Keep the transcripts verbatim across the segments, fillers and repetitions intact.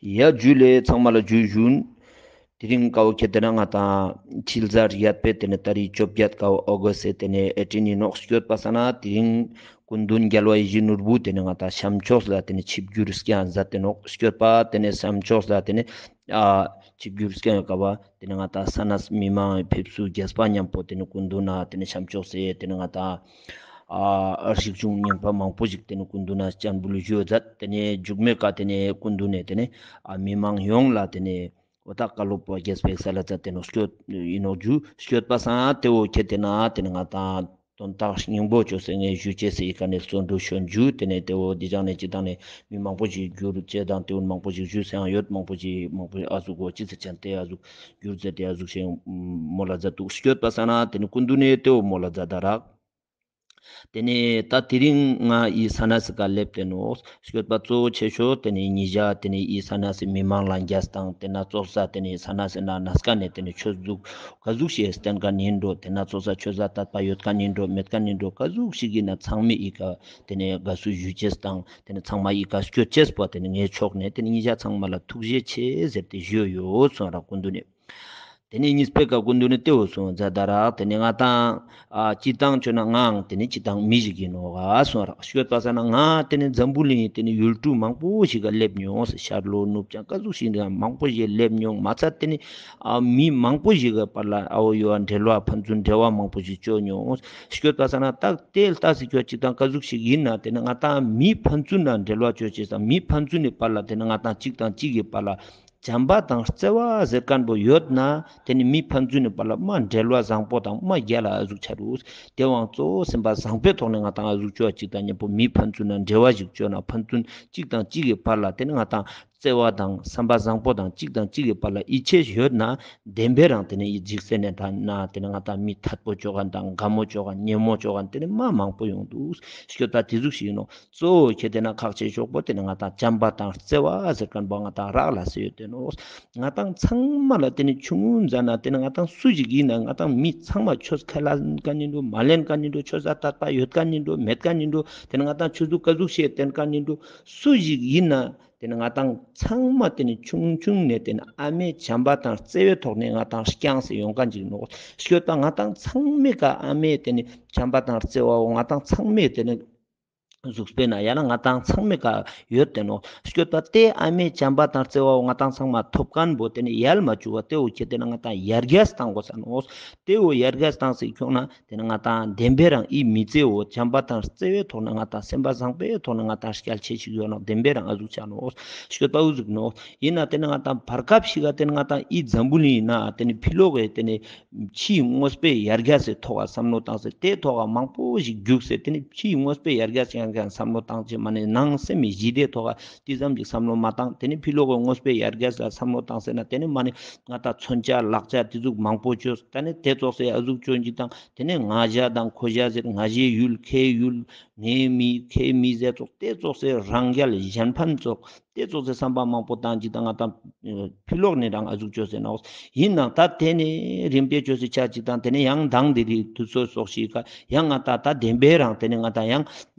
ཡ་ཇུ་ལེ་ཚང་མ་ལ་ཇུ་ཞུན། དེ་རིང་ཀ་བོ་ཁྱེད་དེ་ན་ང་ཏང་ཕྱི་ཟླ་བརྒྱད་པའི་དེ་ནས་ཏ་རིག་བཅོ་བརྒྱད་ཀ་བོ་ཨོ་གོ་སི་དེ་ནས་ཨེ་ཊིན་ཡིན་ནོག། སྐྱོད་པ་ས་ན་དེ་རིང་སྐུ་མདུན་རྒྱལ་བ་ཡིད་བཞིན་ནོར་བུ་དེ་ནས་ང་ཏང་བྱམས་ཆོས་ལ་དེ་ནས་ཆིབས་བསྒྱུར་སྐྱོང་མཛད་དེ་ནོག། སྐྱོད་པ་དེ་ནས་བྱམས་ཆོས་ལ་དེ་ནས་ཨ་ཆིབས་བསྒྱུར་སྐྱོང་ཡོད་ཀ་བ་དེ་ནས་ང་ཏང་ས་གནས་མི་མང་ཕེབས་བསུ་རྒྱས་པ་མཉམ་པོ་དེ་ནས་སྐུ་མདུན་ན་དེ་ནས་བྱམས་ཆོས་སེ་དེ་ནས་ང་ཏང་ཨ་རིག་གཞུང་རྙིང་པ་མང་པོ་ཞིག་དེ་ནས་སྐུ་མདུན་ན་སྤྱན་འབུལ་ཞུ་མཛད། དེ་ནས་མཇུག་མའི་ཀ་དེ་ནས་སྐུ་མདུན་ནས་དེ་ནས་ཨ་མི་མང་ཡོངས་ལ་དེ་ནས་འོ་ད་བཀའ་སློབ་པ་རྒྱས་པའི་ས་ལ་ཙ་དེ་ནོ་སྐྱོད་ཡིན་ནོག་ཇུ། སྐྱོད་པ་སང་དེ་བོ་ཁྱེད་དེ་ན་དེ་ནས་ང་ཏང་དོན་དག་སྙིང་པོ་ཅོས་སེ་ངས་ཞུ་ཅེས་སེ་ཡི་ཀ་ནས་བརྩོན་འགྲུས་ཞུ་ཡིན་ཇུ། དེ་ནས་དེ་བོ་འདི་ཅང་ནས་ཅི་དང་ནས་མི་མང་པོ་ཞིག་བསྒྱུར་ཅེས་དང་དེ་བོ་མང་པོ་ཞིག་ཞུས་སེ་ཡང་ཡོད། མང་པོ་ཞིག་མང་པོ་ཞིག་ཨ་ཟུག་གོ་ཅི་ཟེར་ཅན་དེ་ཨ་ཟུག་བསྒྱུར་ཟེར་དེ་ཨ་ཟུག་ཞེས་མོལ་ལ་མཛད་འདུག། སྐྱོད་པ་སང་དེ་ནས་སྐུ་མདུན་ནས་དེ་བོ་མོལ་ལ་མཛད་ད་རག། དེ་ནས་ད་དེ་རིང་ང་ཡི་ས་གནས་སི་ཀ་སླེབས་ཏེ་ནོག། སྐྱོད་པ་གཙོ་བོ་ཆེ་ཤོས་དེ་ནས་ཉེ་ཞ་དེ་ནས་ཡི་ས་གནས་སི་མི་མང་ལ་རྒྱས་དང་དེ་ན་ཙོགས་ས་དེ་ནས་ས་གནས་སི་ན་ནས་ཀ་ནས་དེ་ནས་ཆོས་ལུགས་ག་ཟུག་ཞིག་བསྟེན་མཁན་ཡིན་འགྲོ། དེ་ན་ཙོགས་ས་ཆོས་ལ་དད་པ་ཡོད་མཁན་ཡིན་འགྲོ་མེད་མཁན་ཡིན་འགྲོ་ག་ཟུག་ཞིག་ཡིན་ན་ཚང་མས་ཡི་ཀ་དེ་ནས་དགའ་བསུ་ཞུ་ཅེས་དང་དེ་ནས་ཚང་མ་ཡི་ཀ་སྐྱོད་ཅེས་པོ་དེ་ནས་ངའི་ཕྱོགས་ནས་དེ་ནས་ཉེ་ཞ་ཚང་མ་ལ་ཐུགས་རྗེ་ཆེ་ཟེར་ཏེ་ཞུ་ཡོད་སོང་ར་སྐུ་མདུན་ནས། དེ་ནས་གཉིས་པའི་ཀ་སྐུ་མདུན་ནས་དེ་བོ་སོང་མཛད་ད་རག། དེ་ནས་ང་ཏང་ཨ་སྤྱིར་བཏང་ཆོས་ན་ངའང་དེ་ནས་སྤྱིར་བཏང་མི་ཞིག་ཡིན་ནོག་ག་སོང་རག། སྐྱོད་པ་སང་ང་དེ་ནས་འཛམ་བུ་གླིང་དེ་ནས་ཡུལ་གྲུ་མང་པོ་ཞིག་ག་སླེབས་མྱོང་། ཤར་ལྷོ་ནུབ་བྱང་ག་ཟུག་ཞིག་ཡིན་ན་མང་པོ་ཞིག་སླེབས་མྱོང་། མ་ཚད་དེ་ནས་ཨ་མི་མང་པོ་ཞིག་གི་བར་ལ་ཨ་བོ་ཡོད་འབྲེལ་བ་ཕན་ཚུན་འབྲེལ་བ་མང་པོ་ཞིག་ཅོ་མྱོང་། སྐྱོད་པ་སང་ད་དེ་ལྟ་སི་ཁྱོད་སྤྱིར་བཏང་ག་ཟུག་ཞིག་ཡིན་ན་དེ་ནས་ང་ཏང་མི་ཕན་ཚུན་ན་འབྲེལ་བ་ཅོ་ཅེས་སང་མི་ཕན་ཚུན་ནི་བར་ལ་དེ་ནས་ང་ཏང་གཅིག་དང་གཅིག་གི་བར་ལ་བྱམས་པ་དང་བརྩེ་བ་ཟེར་མཁན་པོ་ཡོད་ན་དེ་ནི་མི་ཕན་ཚུན་ནི་བར་ལ་མ་འབྲེལ་བ་བཟང་པོ་དང་མ་རྒྱལ་ལ་ཨ་ཟུག་ཆ་རུག། དེ་བོའང་གཙོ་བོ་སེམས་པ་བཟང་པོའི་ཐོག་ནས་ང་ཏང་ཨ་ཟུག་ཅོ་བ་གཅིག་དང་མཉམ་པོ་མི་ཕན་ཚུན་ན་འབྲེལ་བ་ཞིག་ཅོ་ན་ཕན་ཚུན་གཅིག་དང་གཅིག་གི་བར་ལ་དེ་ནི་ང་ཏང་བརྩེ་བ་དང་བསམ་པ་བཟང་པོ་དང་གཅིག་དང་གཅིག་གི་བར་ལ་ཡིད་ཆེས་ཡོད་ན་བདེན་པའི་རང་དེ་ནི་ཡིད་འཇིགས་སེ་ནས་དང་ན་དེ་ནི་ང་ཏང་མི་ཐད་པོ་ཅོ་མཁན་དང་དགའ་མོ་ཅོ་མཁན་ཉེ་མོ་ཅོ་མཁན་དེ་ནི་མ་མང་པོ་ཡོང་འདུག། སྐྱོད་པ་དེ་ཟུག་ཞིག་ཡིན་ནོག། གཙོ་བོ་ཁྱེད་དེ་ན་ཁག་ཆེ་ཤོས་པོ་དེ་ནི་ང་ཏང་བྱམས་པ་དང་བརྩེ་བ་ཟེར་མཁན་པོ་ང་ཏང་རག་ལས་སེ་ཡོད་དེ་ནོག། ང་ཏང་ཚང་མ་ལ་དེ་ནི་ཆུང་ངུ་ཟ་ན་དེ་ནི་ང་ཏང་སུ་ཞིག་ཡིན་ན་ང་ཏང་མི་ཚང་མ་ཆོས་ཁས་ལེན་མཁན་ཡིན་འགྲོ་མ་ལེན་མཁན་ཡིན་འགྲོ་ཆོས་ལ་དད་པ་ཡོད་མཁན་ཡིན་འགྲོ་མེད་མཁན་ཡིན་འགྲོ་དེ་ནི་ང་ཏང་ཆོས་ལུགས་ག་ཟུག་ཞིག་བསྟེན་མཁན་ཡིན་འགྲོ་སུ་ཞིག་ཡིན་ན་དེ་ནི་ང་ཏང་ཚང་མ་དེ་ནི་ཆུང་ཆུང་ནས་དེ་ནི་ཨ་མའི་བྱམས་པ་དང་བརྩེ་བའི་ཐོག་ནས་ང་ཏང་སྐྱངས་སེ་ཡོང་མཁན་ཅིག་ནོག། སྐྱོད་པ་ང་ཏང་ཚང་མའི་ཀ་ཨ་མའི་དེ་ནི་བྱམས་པ་དང་བརྩེ་བའོ་ང་ཏང་ཚང་མའི་དེ་ནི་གཟུགས་པོའི་ནང་ཡང་ན་ང་ཏང་ཚང་མའི་ཀ་ཡོད་དེ་ནོག། སྐྱོད་པ་དེ་ཨ་མའི་བྱམས་པ་དང་བརྩེ་བའོ་ང་ཏང་ཚང་མ་ཐོབ་མཁན་པོ་དེ་ནི་ཡལ་མ་བཅུག་པ་དེ་བོ་ཁྱེད་དེ་ན་ང་ཏང་ཡར་རྒྱས་བཏང་དགོས་ས་ནོག། དེ་བོ་ཡར་རྒྱས་བཏང་སེ་ཁྱོང་ན་དེ་ནི་ང་ཏང་བདེན་པའི་རང་ཨི་མི་ཚེ་བོ་བྱམས་པ་དང་བརྩེ་བའི་ཐོག་ནས་ང་ཏང་སེམས་པ་བཟང་པོའི་ཐོག་ནས་ང་ཏང་སྐྱལ་ཆེ་ཞིག་ཡོད་ན་བདེན་པའི་རང་ཨ་ཟུག་ཆ་ནོག། སྐྱོད་པ་འུ་ཟུག་ནོག། ཡིན་ན་དེ་ནི་ང་ཏང་བར་སྐབས་ཤིག་ག་དེ་ནི་ང་ཏང་ཨི་འཛམ་བུ་གླིང་ཡིན་ན་དེ་ནི་ཕི་ལོག་གི་དེ་ནི་ཕྱིའི་དངོས་པོའི་ཡར་རྒྱས་སི་ཐོག་ག་བསམ་བློ་བཏང་སེ་དེའི་ཐོག་ག་མང་པོ་ཞིག་རྒྱུགས་སེ་དེ་ནི་ཕྱིའི་དངོས་པོའི་ཡར་རྒྱས་ཡང་ཡང་བསམ་བློ་བཏང་ཅེས་མ་ནི་ནང་སེམས་མི་ཞི་བདེའི་ཐོག་ག་དེ་ཙམ་ཞིག་བསམ་བློ་མ་བཏང་། དེ་ནི་ཕི་ལོག་གི་དངོས་པོའི་ཡར་རྒྱས་ལ་བསམ་བློ་བཏང་སེ་ན་དེ་ནི་མ་ནི་ང་ཏང་མཚོན་ཆ་ལག་ཆ་དེ་ཟུག་མང་པོ་བཅོས། ད་ནི་དེ་ཙོགས་སེ་ཨ་ཟུག་བཅོས་ཅིག་དང་དེ་ནི་ང་ཞ་དང་ཁོ་ཞ་ཟེར་ང་ཞའི་ཡུལ་ཁའི་ཡུལ་ངའི་མི་ཁའི་མི་ཟེར་ཙོགས་དེ་ཙོགས་སེ་རང་རྒྱལ་གཞན་ཕན་ཙོགས། དེ་ཙོགས་སེ་བསམ་པ་མང་པོ་བཏང་ཅིག་དང་ང་ཏང་ཕི་ལོག་ནས་རང་ཨ་ཟུག་བཅོས་སེ་ནོག། ཡིན་ནའང་ད་དེ་ནས་རིམ་པས་བཅོས་སེ་ཆ་ཅིག་དང་དེ་ནས་ཡང་མདང་དེ་རིང་དུས་ཚོད་སོགས་ཤིག་ག་ཡང་ང་ཏང་ད་བདེན་པའི་རང་དེ་ནས་ང་ཏང་ཡང་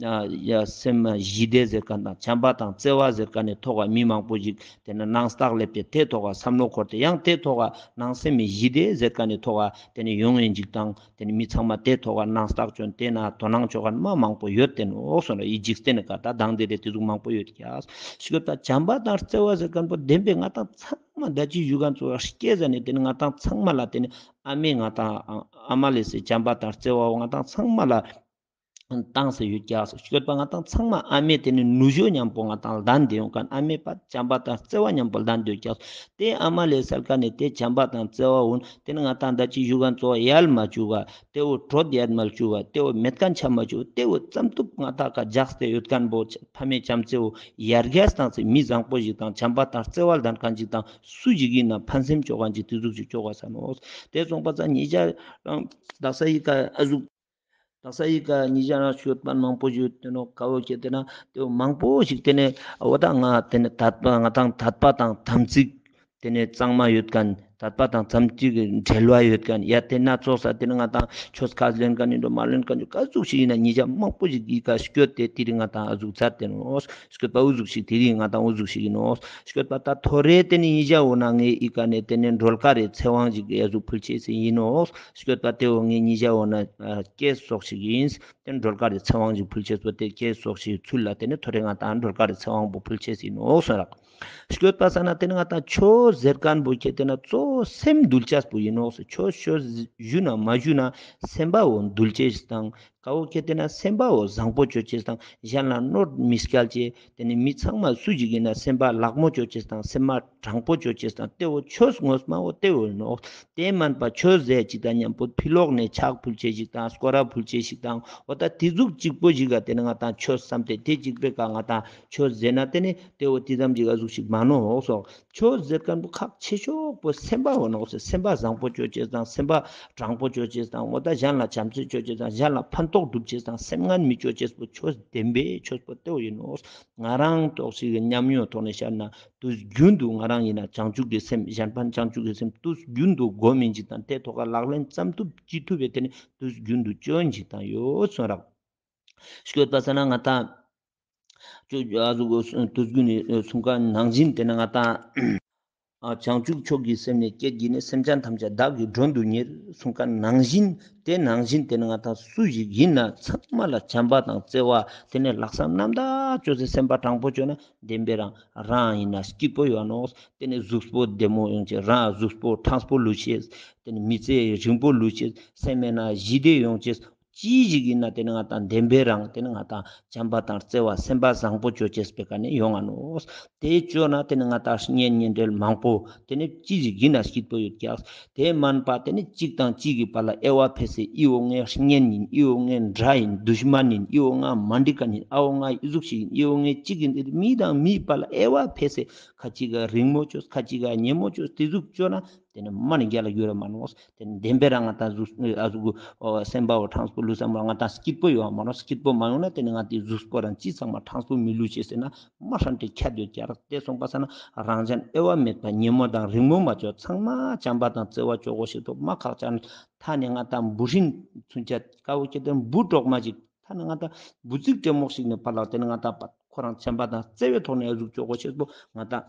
ཡ་སེམས་ཞི་བདེ་ཟེར་མཁན་དང་བྱམས་པ་དང་བརྩེ་བ་ཟེར་མཁན་ནི་ཐོག་ག་མི་མང་པོ་ཞིག་དེ་ནས་ནང་རྟགས་སླེབས་ཏེ་དེ་ཐོག་ག་བསམ་བློ་འཁོར་ཏེ་ཡང་དེ་ཐོག་ག་ནང་སེམས་ཞི་བདེ་ཟེར་མཁན་ནི་ཐོག་ག་དེ་ནས་ཡོང་ཡིན་ཅིག་དང་། དེ་ནི་མི་ཚང་མ་དེ་ཐོག་ག་ནང་རྟགས་བཅོས་དེ་ན་དོ་སྣང་བཅོ་མཁན་མ་མང་པོ་ཡོད་དེ་ནོག་སོང་ལ་ཡི་འཇིག་རྟེན་ནི་ཀ་ད་མདང་དེ་རེ་དེ་ཟུག་མང་པོ་ཡོད་ཀྱག། ཤི་ཀ་ད་བྱམས་པ་དང་བརྩེ་བ་ཟེར་མཁན་པོ་བདེན་པའི་ང་ཏང་ཚང་མ་ད་ཅི་ཞུ་མཁན་ཚོ་སྐྱེ་ཟ་ནས་དེ་ནི་ང་ཏང་ཚང་མ་ལ་དེ་ནི་ཨ་མས་ང་ཏང་ཨ་མ་ལས་སེ་བྱམས་པ་དང་བརྩེ་བ་ང་ཏང་ཚང་མ་ལ་བཏང་སེ་ཡོད་ཀྱག། སྐྱོད་པ་ང་ཏང་ཚང་མ་ཨ་མས་དེ་ནི་ནུ་ཞོ་མཉམ་པོ་ང་ཏང་ལྡན་དེ་ཡོང་མཁན་ཨ་མས་པ་བྱམས་པ་དང་བརྩེ་བ་མཉམ་པོ་ལྡན་དེ་ཡོད་ཀྱག། དེ་ཨ་མ་ལས་སལ་ཀ་ནས་དེ་བྱམས་པ་དང་བརྩེ་བ་འོན། དེ་ནི་ང་ཏང་ད་ཅི་ཞུ་མཁན་ཚོ་ཡལ་མ་བཅུག་ག། དེ་བོ་གྲོད་ཡལ་མ་བཅུག་ག། དེ་བོ་མེད་མཁན་ཆ་མ་བཅུག། དེ་བོ་ཙམ་ཐུབ་ང་ཏང་ཀ་རྒྱགས་ཏེ་ཡོད་མཁན་པོ་ཕ་མའི་བྱམས་བརྩེ་བོ་ཡར་རྒྱས་བཏང་སེ་མི་བཟང་པོ་ཞིག་དང་བྱམས་པ་དང་བརྩེ་བ་ལྡན་མཁན་ཞིག་དང་སུ་ཞིག་ཡིན་ན་ཕན་སེམས་བཅོ་མཁན་ཞིག་དེ་ཟུག་ཞིག་བཅོ་ག་ས་ནོག། དེ་སོང་པ་ཙ་ཉེ་ཞ་རང་དག་ས་ཡི་ཀ་ཨ་ཟུག་དག་ས་ཡི་ཀ་ཉེ་ཞ་རང་ཤོད་པ་མང་པོ་ཞིག་ཡོད་དེ་ནོག། ཀ་བོ་ཁྱེད་དེ་ན་དེ་བོ་མང་པོ་ཞིག་དེ་ནས་འོ་ད་ང་དེ་ནས་དད་པ་ང་ཏང་དད་པ་དང་དམ་ཚིག་དེ་ནས་གཙང་མ་ཡོད་མཁན། ད་ དད་པ་དང་ཙམ་ཅིག་འབྲེལ་བ་ཡོད་མཁན་ཡ་དེ་ན་ཙོགས་ས་དེ་ནི་ང་ཏང་ཆོས་ཁས་ལེན་མཁན་ཡིན་འགྲོ་མ་ལེན་མཁན་ཡིན་འགྲོ་ག་ཟུག་ཞིག་ཡིན་ན་ཉེ་ཞ་མང་པོ་ཞིག་གི་ཀ་སྐྱོད་དེ་དེ་རིང་ང་ཏང་ཨ་ཟུག་ཚར་ཏེ་ནོག། སྐྱོད་པ་འུ་ཟུག་ཞིག་དེ་རིང་ང་ཏང་འུ་ཟུག་ཞིག་ཡིན་ནོག། སྐྱོད་པ་ད་ཐོ་རེ་དེ་ནི་ཉེ་ཞ་འོ་ན་ངའི་ཨི་ཀ་ནས་དེ་ནི་སྒྲོལ་དཀར་རི་ཚེ་དབང་ཞིག་གི་ཨ་ཟུག་ཕུལ་ཆེས་སི་ཡིན་ནོག། སྐྱོད་པ་དེ་འོ་ངའི་ཉེ་ཞ་འོ་ན་སྐྱེས་སོགས་ཤིག་ཡིན། དེ་ནི་སྒྲོལ་དཀར་རི་ཚེ་དབང་ཞིག་ཕུལ་ཆེས་པོ་དེ་སྐྱེས་སོགས་ཤིག་ཚུལ་ལ་དེ་ནི་ཐོ་རེ་ང་ཏང་སྒྲོལ་དཀར་རི་ཚེ་དབང་པོ་ཕུལ་ཆེས་སི་ཡིན་ནོག་སོང་རག། སྐྱོད་པ་ས་ན་དེ་ནི་ང་ཏང་ཆོས་ཟེར་མཁན་པོ་ཁྱེད་དེ་ན་གཙོ་བོ་སེམས་འདུལ་ཆས་པོ་ཡིན་ནོག་སོ། ཆོས་ཆོས་ཞུ་ན་མ་ཞུ་ན་སེམས་པ་འོ་འདུལ་ཆེས་དང་ཀ་བོ་ཁྱེད་དེ་ན་སེམས་པ་འོ་བཟང་པོ་ཅོ་ཆེས་དང་གཞན་ལ་གནོད་མི་སྐྱལ་ཆེས། དེ་ནི་མི་ཚང་མ་སུ་ཞིག་ཡིན་ན་སེམས་པ་ལག་མོ་ཅོ་ཆེས་དང་སེམས་པ་དྲང་པོ་ཅོ་ཆེས་དང་དེ་བོ་ཆོས་ངོ་མ་བོ་དེ་བོ་ཡིན་ནོག། དེ་མན་པ་ཆོས་ཟེར་ཅིག་དང་མཉམ་པོ་ཕི་ལོག་ནས་ཕྱག་ཕུལ་ཆེས་ཅིག་དང་སྐོར་ར་ཕུལ་ཆེས་ཅིག་དང་འོ་ད་དེ་ཟུག་གཅིག་པོ་ཞིག་ག་དེ་ནི་ང་ཏང་ཆོས་བསམ་སྟེ་དེ་གཅིག་པོའི་ཀ་ང་ཏང་ཆོས་ཟེར་ན་དེ་ནི་དེ་བོ་དེ་ཙམ་ཞིག་ཨ་ཟུག་ཞིག་མ་ནོག་སོ། ཆོས་ཟེར་མཁན་པོ་ཁག་ཆེ་ཤོས་པོ་སེམས་པ་བོ་ནོག་སོ། སེམས་པ་བཟང་པོ་ཅོ་ཆེས་དང་སེམས་པ་དྲང་པོ་ཅོ་ཆེས་དང་འོ་ད་གཞན་ལ་བྱམས་བརྩེ་ཅོ་ཆེས་དང་གཞན་ལ་ཕན་ཐོགས་སྒྲུབ་ཆེས་དང་སེམས་ངན་མི་ཅོ་ཆེས་པོ་ཆོས་བདེན་པའི་ཆོས་པོ་དེ་བོ་ཡིན་ནོག། ང་རང་ཏོག་ཞིག་གི་ཉམས་མྱོང་ཐོག་ནས་བཤད་ན་དུས་རྒྱུན་དུ་ང་རང་ཡིན་ན་བྱང་ཆུབ་ཀྱི་སེམས་གཞན་ཕན་བྱང་ཆུབ་ཀྱི་སེམས་དུས་རྒྱུན་དུ་སྒོམ་ཡིན་ཅིག་དང་དེ་ཐོག་ལག་ལེན་ཙམ་ཐུབ་ཅི་ཐུབ་པའི་དེ་ནི་དུས་རྒྱུན་དུ་ཅོ་ཡིན་ཅིག་དང་ཡོད་སོང་རག། སྐྱོད་པ་ས་ན་ང་ཏང་ཅོ་ཨ་ཟུག་དུས་རྒྱུན་ནི་གསུང་མཁན་ནང་བཞིན་དེ་ནི་ང་ཏང་ཨ་བྱང་ཆུབ་མཆོག་གི་སེམས་ནི་བསྐྱེད་བགྱིས་ནས་སེམས་ཅན་ཐམས་ཅད་བདག་གིས་མགྲོན་དུ་གཉེར་གསུང་མཁན་ནང་བཞིན་དེ་ནང་བཞིན་དེ་ནི་ང་ཏང་སུ་ཞིག་ཡིན་ན་ཚང་མ་ལ་བྱམས་པ་དང་བརྩེ་བ་དེ་ནི་ལྷག་བསམ་རྣམ་དག་ཅོས་སེ་སེམས་པ་དྲང་པོ་ཅོས་ན་བདེན་པའི་རང་རང་ཡིན་ན་སྐྱིད་པོ་ཡོང་ནོག། དེ་ནི་གཟུགས་པོ་བདེ་མོ་ཡོང་ཆེས་རང་གཟུགས་པོ་ཕྲང་པོ་ལུས་ཆེས། དེ་ནི་མི་ཚེ་རིང་པོ་ལུས་ཆེས། སེམས་མེད་ན་ཞི་བདེ་ཡོང་ཆེས། ཅི་ཞིག་ཡིན་ན་དེ་ནི་ང་ཏང་བདེན་པའི་རང་དེ་ནི་ང་ཏང་བྱམས་པ་དང་བརྩེ་བ་སེམས་པ་བཟང་པོ་ཅོ་ཆེས་པའི་ཀ་ནས་ཡོང་ང་ནོག། དེ་ཅོས་ན་དེ་ནི་ང་ཏང་གཉེན་ཉེ་འབྲེལ་མང་པོ་དེ་ནི་ཅི་ཞིག་ཡིན་ན་སྐྱིད་པོ་ཡོད་ཀྱག། དེ་མན་པ་དེ་ནི་གཅིག་དང་གཅིག་གི་བར་ལ་དབྱེ་བ་ཕེ་སེ་འི་བོ་ངའི་གཉེན་ཡིན་འི་བོ་ངའི་དགྲ་ཡིན་དུཤ་མན་ཡིན་འི་བོ་ང་མ་འགྲིག་མཁན་ཡིན་ཨ་བོ་ང་འི་ཟུག་ཞིག་ཡིན་འི་བོ་ངའི་གཅིག་ཡིན་དེ་མི་དང་མིའི་བར་ལ་དབྱེ་བ་ཕེ་སེ་ཁ་ཅིག་ག་རིང་མོ་ཅོས་ཁ་ཅིག་ག་ཉེ་མོ་ཅོས་དེ་ཟུག་ཅོས་ན་དེ་ནི་མ་ནི་རྒྱལ་ལ་ཡོད་ར་མ་ནོག། དེ་ནི་བདེན་པའི་རང་ང་ཏང་གཟུགས་ཨ་གཟུགས་སེམས་པ་བོ་དྲང་པོ་ལུས་སམ་ང་ཏང་སྐྱིད་པོ་ཡོང་མ་ནོག། སྐྱིད་པོ་མ་ཡོང་ན་དེ་ནི་ང་ཏི་གཟུགས་པོ་རང་ཅི་ཚང་མ་དྲང་པོ་མི་ལུས་ཆེས་ཟེར་ན་མ་ཧྲན་ཏེ་ཁྱད་ཡོད་ཀྱག་རག། དེ་སོང་པ་ས་ན་རང་གཞན་དབྱེ་བ་མེད་པ་ཉེ་མོ་དང་རིང་མོ་མ་ཅོས་ཚང་མ་བྱམས་པ་དང་བརྩེ་བ་ཅོ་གོ་ཤེས་ཏོ་མ་ཁག་ཅན། ཐ་ནི་ང་ཏང་བུ་ཧྲིན་ཚུན་ཆད་ཀ་བོ་ཁྱེད་དེ་བུ་གྲོག་མ་ཅིག་ཐ་ནི་ང་ཏང་བུ་ཙིག་དྲེ་མོག་ཞིག་ནི་ཕར་ལ་དེ་ནི་ང་ཏང་ཁོ་རང་བྱམས་པ་དང་བརྩེ་བའི་ཐོག་ནས་ཨ་ཟུག་ཅོ་གོ་ཤེས་པོ་ང་ཏང་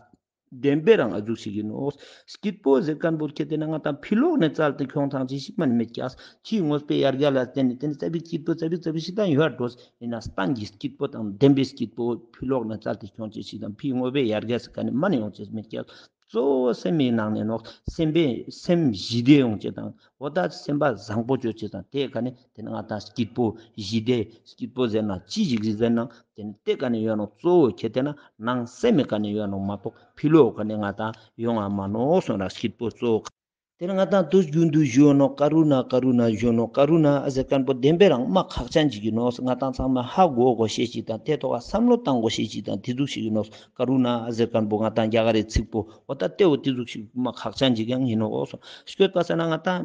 བདེན་པའི་རང་ཨ་ཟུག་ཞིག་ཡིན་ནོག། སྐྱིད་པོ་ཟེར་མཁན་པོ་ཁྱེད་དེ་ན་ང་ཏང་ཕི་ལོག་ནས་བཙལ་ཏེ་ཁྱོང་ཐང་ཅི་ཞིག་མ་ནི་མེད་ཀྱག། ཕྱིའི་དངོས་པོའི་ཡར་རྒྱས་ལ་བརྟེན་ནས་དེ་ནི་ཙ་པིག་སྐྱིད་པོ་ཙ་པིག་ཙ་པིག་ཞིག་དང་ཡོད་འགྲོ། ཡིན་ན་གཏན་གྱི་སྐྱིད་པོ་དང་བདེན་པའི་སྐྱིད་པོ་ཕི་ལོག་ནས་བཙལ་ཏེ་ཁྱོང་ཅི་ཞིག་དང་ཕིའི་དངོས་པོའི་ཡར་རྒྱས་ཟེར་མཁན་ནི་མ་ནི་ཡོང་ཅེས་མེད་ཀྱག། གཙོ་བོ་སེམས་མི་ནང་ནས་ནོག། སེམས་པའི་སེམས་ཞི་བདེ་ཡོང་ཅེས་དང་འོ་ད་སེམས་པ་བཟང་པོ་ཅོ་ཅེས་དང་དེ་ཀ་ནས་དེ་ནི་ང་ཏང་སྐྱིད་པོ་ཞི་བདེ་སྐྱིད་པོ་ཟེར་ན་ཅི་ཞིག་ཟེར་ན་དེ་ནི་དེ་ཀ་ནས་ཡོང་ནོག། གཙོ་བོ་ཁྱེད་དེ་ན་ནང་སེམས་མི་ཀ་ནས་ཡོང་ནོག་མ་གཏོགས་ཕི་ལོག་ཀ་ནས་ང་ཏང་ཡོང་ང་མ་ནོག་སོང་ན་སྐྱིད་པོ་གཙོ་བོ། དེ་ནི་ང་ཏང་དུས་རྒྱུན་དུ་ཞུ་ནོག་ཀ་རུ་ན་ཀ་རུ་ན་ཞུ་ནོག། ཀ་རུ་ན་ཨ་ཟེར་མཁན་པོ་བདེན་པའི་རང་མ་ཁག་ཅན་ཅིག་ཡིན་ནོག། ང་ཏང་ཚང་མ་ཧ་གོ་གོ་ཤེས་ཅིག་དང་དེ་ཐོག་ལ་བསམ་བློ་བཏང་གོ་ཤེས་ཅིག་དང་དེ་ཟུག་ཞིག་ཡིན་ནོག། ཀ་རུ་ན་ཨ་ཟེར་མཁན་པོ་ང་ཏང་རྒྱ་གར་རི་ཚིག་པོ་འོ་ད་དེ་བོ་དེ་ཟུག་ཞིག་མ་ཁག་ཅན་ཅིག་ཡང་ཡིན་ནོག་སོང་། སྐྱོད་པ་ས་ན་ང་ཏང་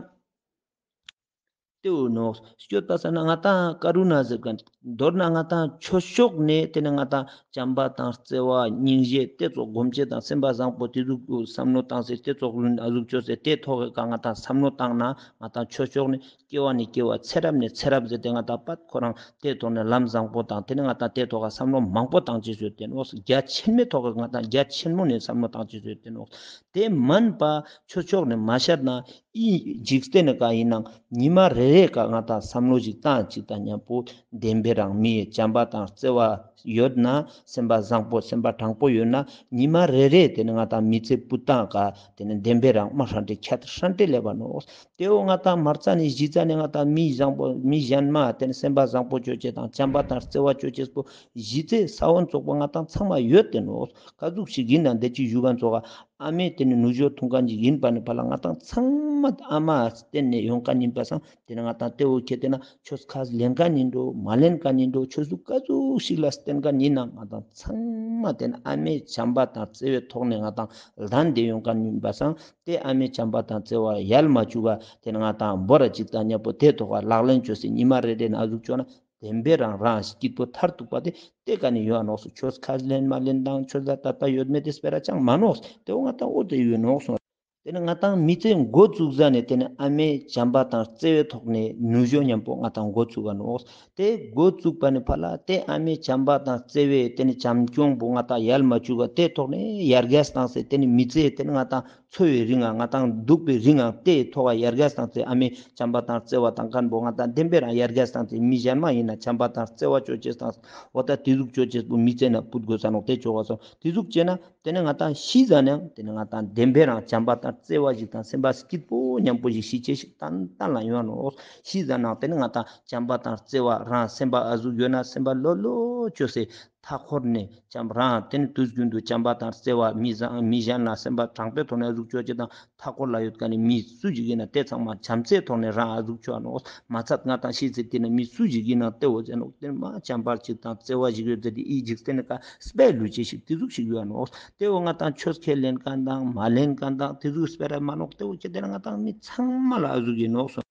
དེ་བོ་ནོག། སྐྱོད་པ་ས་ན་ང་ཏང་ཀ་རུ་ན་ཟེར་མཁན་མདོར་ན་ང་ཏང་ཆོས་ཕྱོགས་ནས་དེ་ནི་ང་ཏང་བྱམས་པ་དང་བརྩེ་བ་སྙིང་རྗེ་དེ་ཙོགས་སྒོམ་ཅེས་དང་སེམས་པ་བཟང་པོ་དེ་ཟུག་བསམ་བློ་བཏང་སེ་དེ་ཙོགས་ཨ་ཟུག་ཅོས་སེ་དེ་ཐོག་གི་ཀ་ང་ཏང་བསམ་བློ་བཏང་ན་ང་ཏང་ཆོས་ཕྱོགས་ནས་སྐྱེ་བ་ནས་སྐྱེ་བ་ཚེ་རབས་ནས་ཚེ་རབས་ཟེར་ཏེ་ང་ཏང་པད་ཁོ་རང་དེ་ཐོག་ནས་ལམ་བཟང་པོ་དང་དེ་ནི་ང་ཏང་དེ་ཐོག་ག་བསམ་བློ་མང་པོ་བཏང་ཅེས་ཡོད་དེ་ནོག། རྒྱ་ཆེན་མོའི་ཐོག་ག་ང་ཏང་རྒྱ་ཆེན་མོ་ནས་བསམ་བློ་བཏང་ཅེས་ཡོད་དེ་ནོག། དེ་མན་པ་ཆོས་ཕྱོགས་ནས་མ་བཤད་ན་འི་འཇིག་རྟེན་ནི་ཀ་ཡིན་ནང་ཉི་མ་རེ་རེ་ཀ་ང་ཏང་བསམ་བློ་ཞིག་བཏང་ཅིག་དང་མཉམ་པོ་བདེན་པའི་རང་མིའི་བྱམས་པ་དང་བརྩེ་བ་ཡོད་ན་སེམས་པ་བཟང་པོ་སེམས་པ་དྲང་པོ་ཡོད་ན་ཉི་མ་རེ་རེ་དེ་ནི་ང་ཏང་མི་ཚེ་ཕུད་སྟངས་ཀ་དེ་ནི་བདེན་པའི་རང་མ་ཧྲན་ཏེ་ཁྱད་ཧྲན་ཏེ་ལེབ་བ་ནོག། དེ་བོ་ང་ཏང་མ་རྩ་ནས་གཞི་རྩ་ནས་ང་ཏང་མི་བཟང་པོ་མི་གཞན་མ་དེ་ནི་སེམས་པ་བཟང་པོ་ཅོ་ཅེས་དང་བྱམས་པ་དང་བརྩེ་བ་ཅོ་ཅེས་པོ་གཞི་རྩའི་ས་བོན་ཙོགས་པོ་ང་ཏང་ཚང་མ་ཡོད་དེ་ནོག། ག་ཟུག་ཞིག་ཡིན་ན་འདི་ཅིག་ཞུ་མཁན་ཙོགས་ཨ་མའི་དེ་ནི་ནུ་ཞོ་འཐུང་མཁན་ཅིག་ཡིན་པ་ནི་ཕར་ལ་ང་ཏང་ཚང་མ་ཨ་མ་བརྟེན་ནས་ཡོང་མཁན་ཡིན་པ་སང་དེ་ནི་ང་ཏང་དེ་བོ་ཁྱེད་དེ་ན་ཆོས་ཁས་ལེན་མཁན་ཡིན་འགྲོ་མ་ལེན་མཁན་ཡིན་འགྲོ་ཆོས་ལུགས་ག་ཟུག་ཞིག་ལ་བརྟེན་མཁན་ཡིན་ན་ང་ཏང་ཚང་མ་དེ་ནི་ཨ་མའི་བྱམས་པ་དང་བརྩེ་བའི་ཐོག་ནས་ང་ཏང་ལྡན་ཏེ་ཡོང་མཁན་ཡིན་པ་སང་དེ་ཨ་མའི་བྱམས་པ་དང་བརྩེ་བ་ཡལ་མ་བཅུག་ག་དེ་ནི་ང་ཏང་བོ་ར་ཅིག་དང་མཉམ་པོ་དེ་ཐོག་ག་ལག་ལེན་བཅོས་སེ་ཉི་མ་རེ་རེ་ན་ཨ་ཟུག་བཅོས་ན་བདེན་པའི་རང་རང་སྐྱིད་པོ་མཐར་ཐུག་པ་དེ་དེ་ཀ་ནས་ཡོང་ང་ནོག་སོ། ཆོས་ཁས་ལེན་མ་ལེན་དང་ཆོས་ལ་དད་པ་ཡོད་མེད་དེ་སྤེ་ར་ཅང་མ་ནོག་སོ། དེ་བོ་ང་ཏང་འོ་དེ་ཡོད་ནོག་སོ། ཏེ་ནེ་ང་ཏང་མི་ཚེ་འགོ་བཙུགས་ཟ་ནེ་ཏེ་ནེ་ཨ་མའི་བྱམས་པ་དང་བརྩེ་བའི་ཐོག་ནེ་ནུ་ཞོ་ཉམ་པོ་ང་ཏང་འགོ་བཙུགས་ག་ནོག། ཏེ་འགོ་བཙུགས་པ་ནེ་ཕར་ལ་ཏེ་ཨ་མའི་བྱམས་པ་དང་བརྩེ་བའི་ཏེ་ནེ་བྱམས་སྐྱོང་པོ་ང་ཏང་ཡལ་མ་བཅུག་ག་ཏེ་ཐོག་ནེ་ཡར་རྒྱས་བཏང་སྟེ་ཏེ་ནེ་མི་ཚེ་ཏེ་ནེ་ང་ཏང་འཚོ་བའི་རིང་ང་ང་ཏང་འདུག་པའི་རིང་ང་ཏེ་ཐོག་ག་ཡར་རྒྱས་བཏང་སྟེ་ཨ་མའི་བྱམས་པ་དང་བརྩེ་བ་དང་ཁན་པོ་ང་ཏང་བདེན་པའི་རང་ཡར་རྒྱས་བཏང་སྟེ་མི་གཞན་མ་ཡིན་ན་བྱམས་པ་དང་བརྩེ་བ་ཅོ་ཅེས་དང་འོ་ད་ཏེ་ཟུག་ཅོ་ཅེས་པོ་མི་ཚེ་ནང་ཕུད་དགོས་ས་ནོག། ཏེ་ཅོ་ག་སོང་ཏེ་ཟུག་ཅོས་ན་ཏེ་ནེ་ང་ཏང་ཤི་ཟ་ནའང་ཏེ་ནེ་ང་ཏང་བདེན་པའི་རང་བྱམས་པ་དང་བརྩེ་བ་ཞིག་དང་སེམས་པ་སྐྱིད་པོ་ཉམ་པོ་ཞིག་ཤི་ཅེས་ཤིག་ཏན་ཏན་ལ་ཡོང་ནོག། ཤི་ཟ་ནའང་ཏེ་ནེ་ང་ཏང་བྱམས་པ་དང་བརྩེ་བ་རང་སེམས་པ་ཨ་ཟུག་ཡོད་ན་སེམས་པ་ལྷོད་ལྷོད་ཅོས་སེ་མཐའ་འཁོར་ནེ་བྱམས་རང་ཏེ་ནེ་དུས་རྒྱུན་དུ་བྱམས་པ་དང་བརྩེ་བ་མི་གཞན་མི་གཞན་ལ་སེམས་པ་དྲང་པོའི་ཐོག་ནེ་ཨ་ཟུག་ཅོ་ཅེས་དང་མཐའ་འཁོར་ལ་ཡོད་ཁན་ནི་མི་སུ་ཞིག་ཡིན་ན་ཏེ་ཚང་མ་བྱམས་བརྩེའི་ཐོག་ནེ་རང་ཨ་ཟུག་ཅོ་ནོག། མ་ཚད་ང་ཏང་ཤི་ཚེ་ཏེ་ནེ་མི་སུ་ཞིག་ཡིན་ན་ཏེ་བོ་ཟེར་ནོག། ཏེ་ནེ་མ་བྱམས་པ་ཅིག་དང་བརྩེ་བ་ཞིག་ཡོད་ཟེར་ཏེ་ཨི་ཞིག་ཏེ་ནེ་ཀ་སྤེ་ལུས་ཅེས་ཤིག་ཏེ་ཟུག་ཞིག་ཡོད་ནོག། ཏེ་བོ་ང་ཏང་ཆོས་ཁས་ལེན་ཁན་དང་མ་ལེན་ཁན་དང་ཏེ་ཟུག་སྤེ་ར་མ་ནོག། ཏེ་བོ་ཁྱེད་ཏེ་ན་ང་ཏང་མི་ཚང་མ་ལ་ཨ་ཟུག་ཡིན་ནོག་སོང་།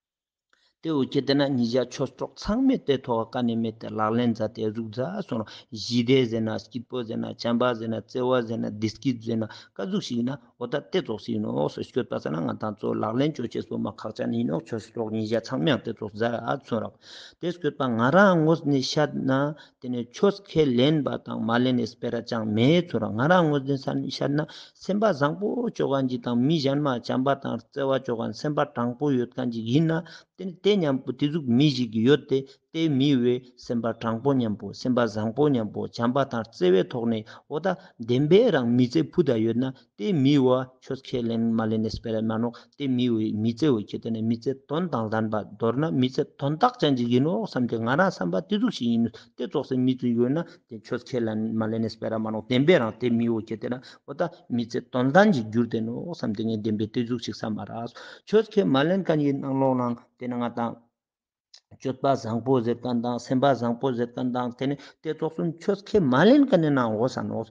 ཏེ་བོ་ཁྱེད་ཏེ་ན་ཉེ་ཞ་ཆོས་གྲོགས་ཚང་མས་ཏེ་ཐོག་ག་ཀ་ནེ་མེད་ཏེ་ལག་ལེན་མཛད་དེ་ཨ་ཟུག་མཛད་སོང་ར། ཞི་བདེ་ཟེར་ན་སྐྱིད་པོ་ཟེར་ན་བྱམས་པ་ཟེར་ན་བརྩེ་བ་ཟེར་ན་བདེ་སྐྱིད་ཟེར་ན་ཀ་ཟུག་ཞིག་ཡིན་ན། འོ་ད་ཏེ་ཙོགས་སི་ནོག་སོ་སྐྱོད་པ་ས་ན་ང་ཏང་ཚོ་ལག་ལེན་ཅོ་ཅེས་པོ་མ་ཁག་ཅན་ཡིན་ནོག། ཆོས་གྲོགས་ཉེ་ཞ་ཚང་མའང་ཏེ་ཙོགས་མཛད་སོང་ར། ཏེ་སྐྱོད་པ་ང་རང་ངོས་ནེ་ཤད་ན་ཏེ་ནེ་ཆོས་ཁས་ལེན་པ་དང་མ་ལེན་ནི་སྤེ་ར་ཅང་མེད་ཚོར་ར། ང་རང་ངོས་ནེ་ཤད་ན་སེམས་པ་བཟང་པོ་ཅོ་ཁན་ཅིག་དང་མི་གཞན་མ་བྱམས་པ་དང་བརྩེ་བ་ཅོ་ཁན་སེམས་པ་དྲང་པོ་ཡོད་ཁན་ཅིག་ཡིན་ན་ཏེ་ནེ་ཏེ་ཉམ་པོ་ཏེ་ཟུག་མི་ཞིག་ཡོད་དེ། ཏེ་མི་བོའི་སེམས་པ་དྲང་པོ་ཉམ་པོ་སེམས་པ་བཟང་པོ་ཉམ་པོ་བྱམས་པ་དང་བརྩེ་བའི་ཐོག་ནེ་འོ་ད་བདེན་པའི་རང་མི་ཚེ་ཕུད་ད་ཡོད་ན་ཏེ་མི་བོ་ཆོས་ཁས་ལེན་མ་ལེན་ནི་སྤེ་ར་མ་ནོག། ཏེ་མི་བོའི་མི་ཚེ་བོ་ཁྱེད་ཏེ་ནེ་མི་ཚེ་དོན་དང་ལྡན་པ་མདོར་ན་མི་ཚེ་དོན་དག་ཅན་ཅིག་ཡིན་ནོག་བསམ་སྟེ་ང་རང་བསམ་པ་ཏེ་ཟུག་ཞིག་ཡིན། ཏེ་ཙོགས་སེ་མི་ཚེ་ཡོད་ན་ཏེ་ཆོས་ཁས་ལེན་མ་ལེན་ནི་སྤེ་ར་མ་ནོག། བདེན་པའི་རང་ཏེ་མི་བོ་ཁྱེད་ཏེ་ན་འོ་ད་མི་ཚེ་དོན་ལྡན་ཅིག་གྱུར་ཏེ་ནོག་བསམ་སྟེ་ངས་བདེན་པའི་ཏེ་ཟུག་ཞིག་བསམ་མ་རག། ཆོས་ཁས་མ་ལེན་ཁན་ཡིན་ནང་ལོགས་ནང་ཏེ་ནེ་ང་ཏང་སྤྱོད་པ་བཟང་པོ་ཟེར་ཁན་དང་སེམས་པ་བཟང་པོ་ཟེར་ཁན་དང་ཏེ་ནེ་ཏེ་ཙོགས་སུ་ཆོས་ཁས་མ་ལེན་ཁན་ནི་ནང་འོ་ས་ནོག།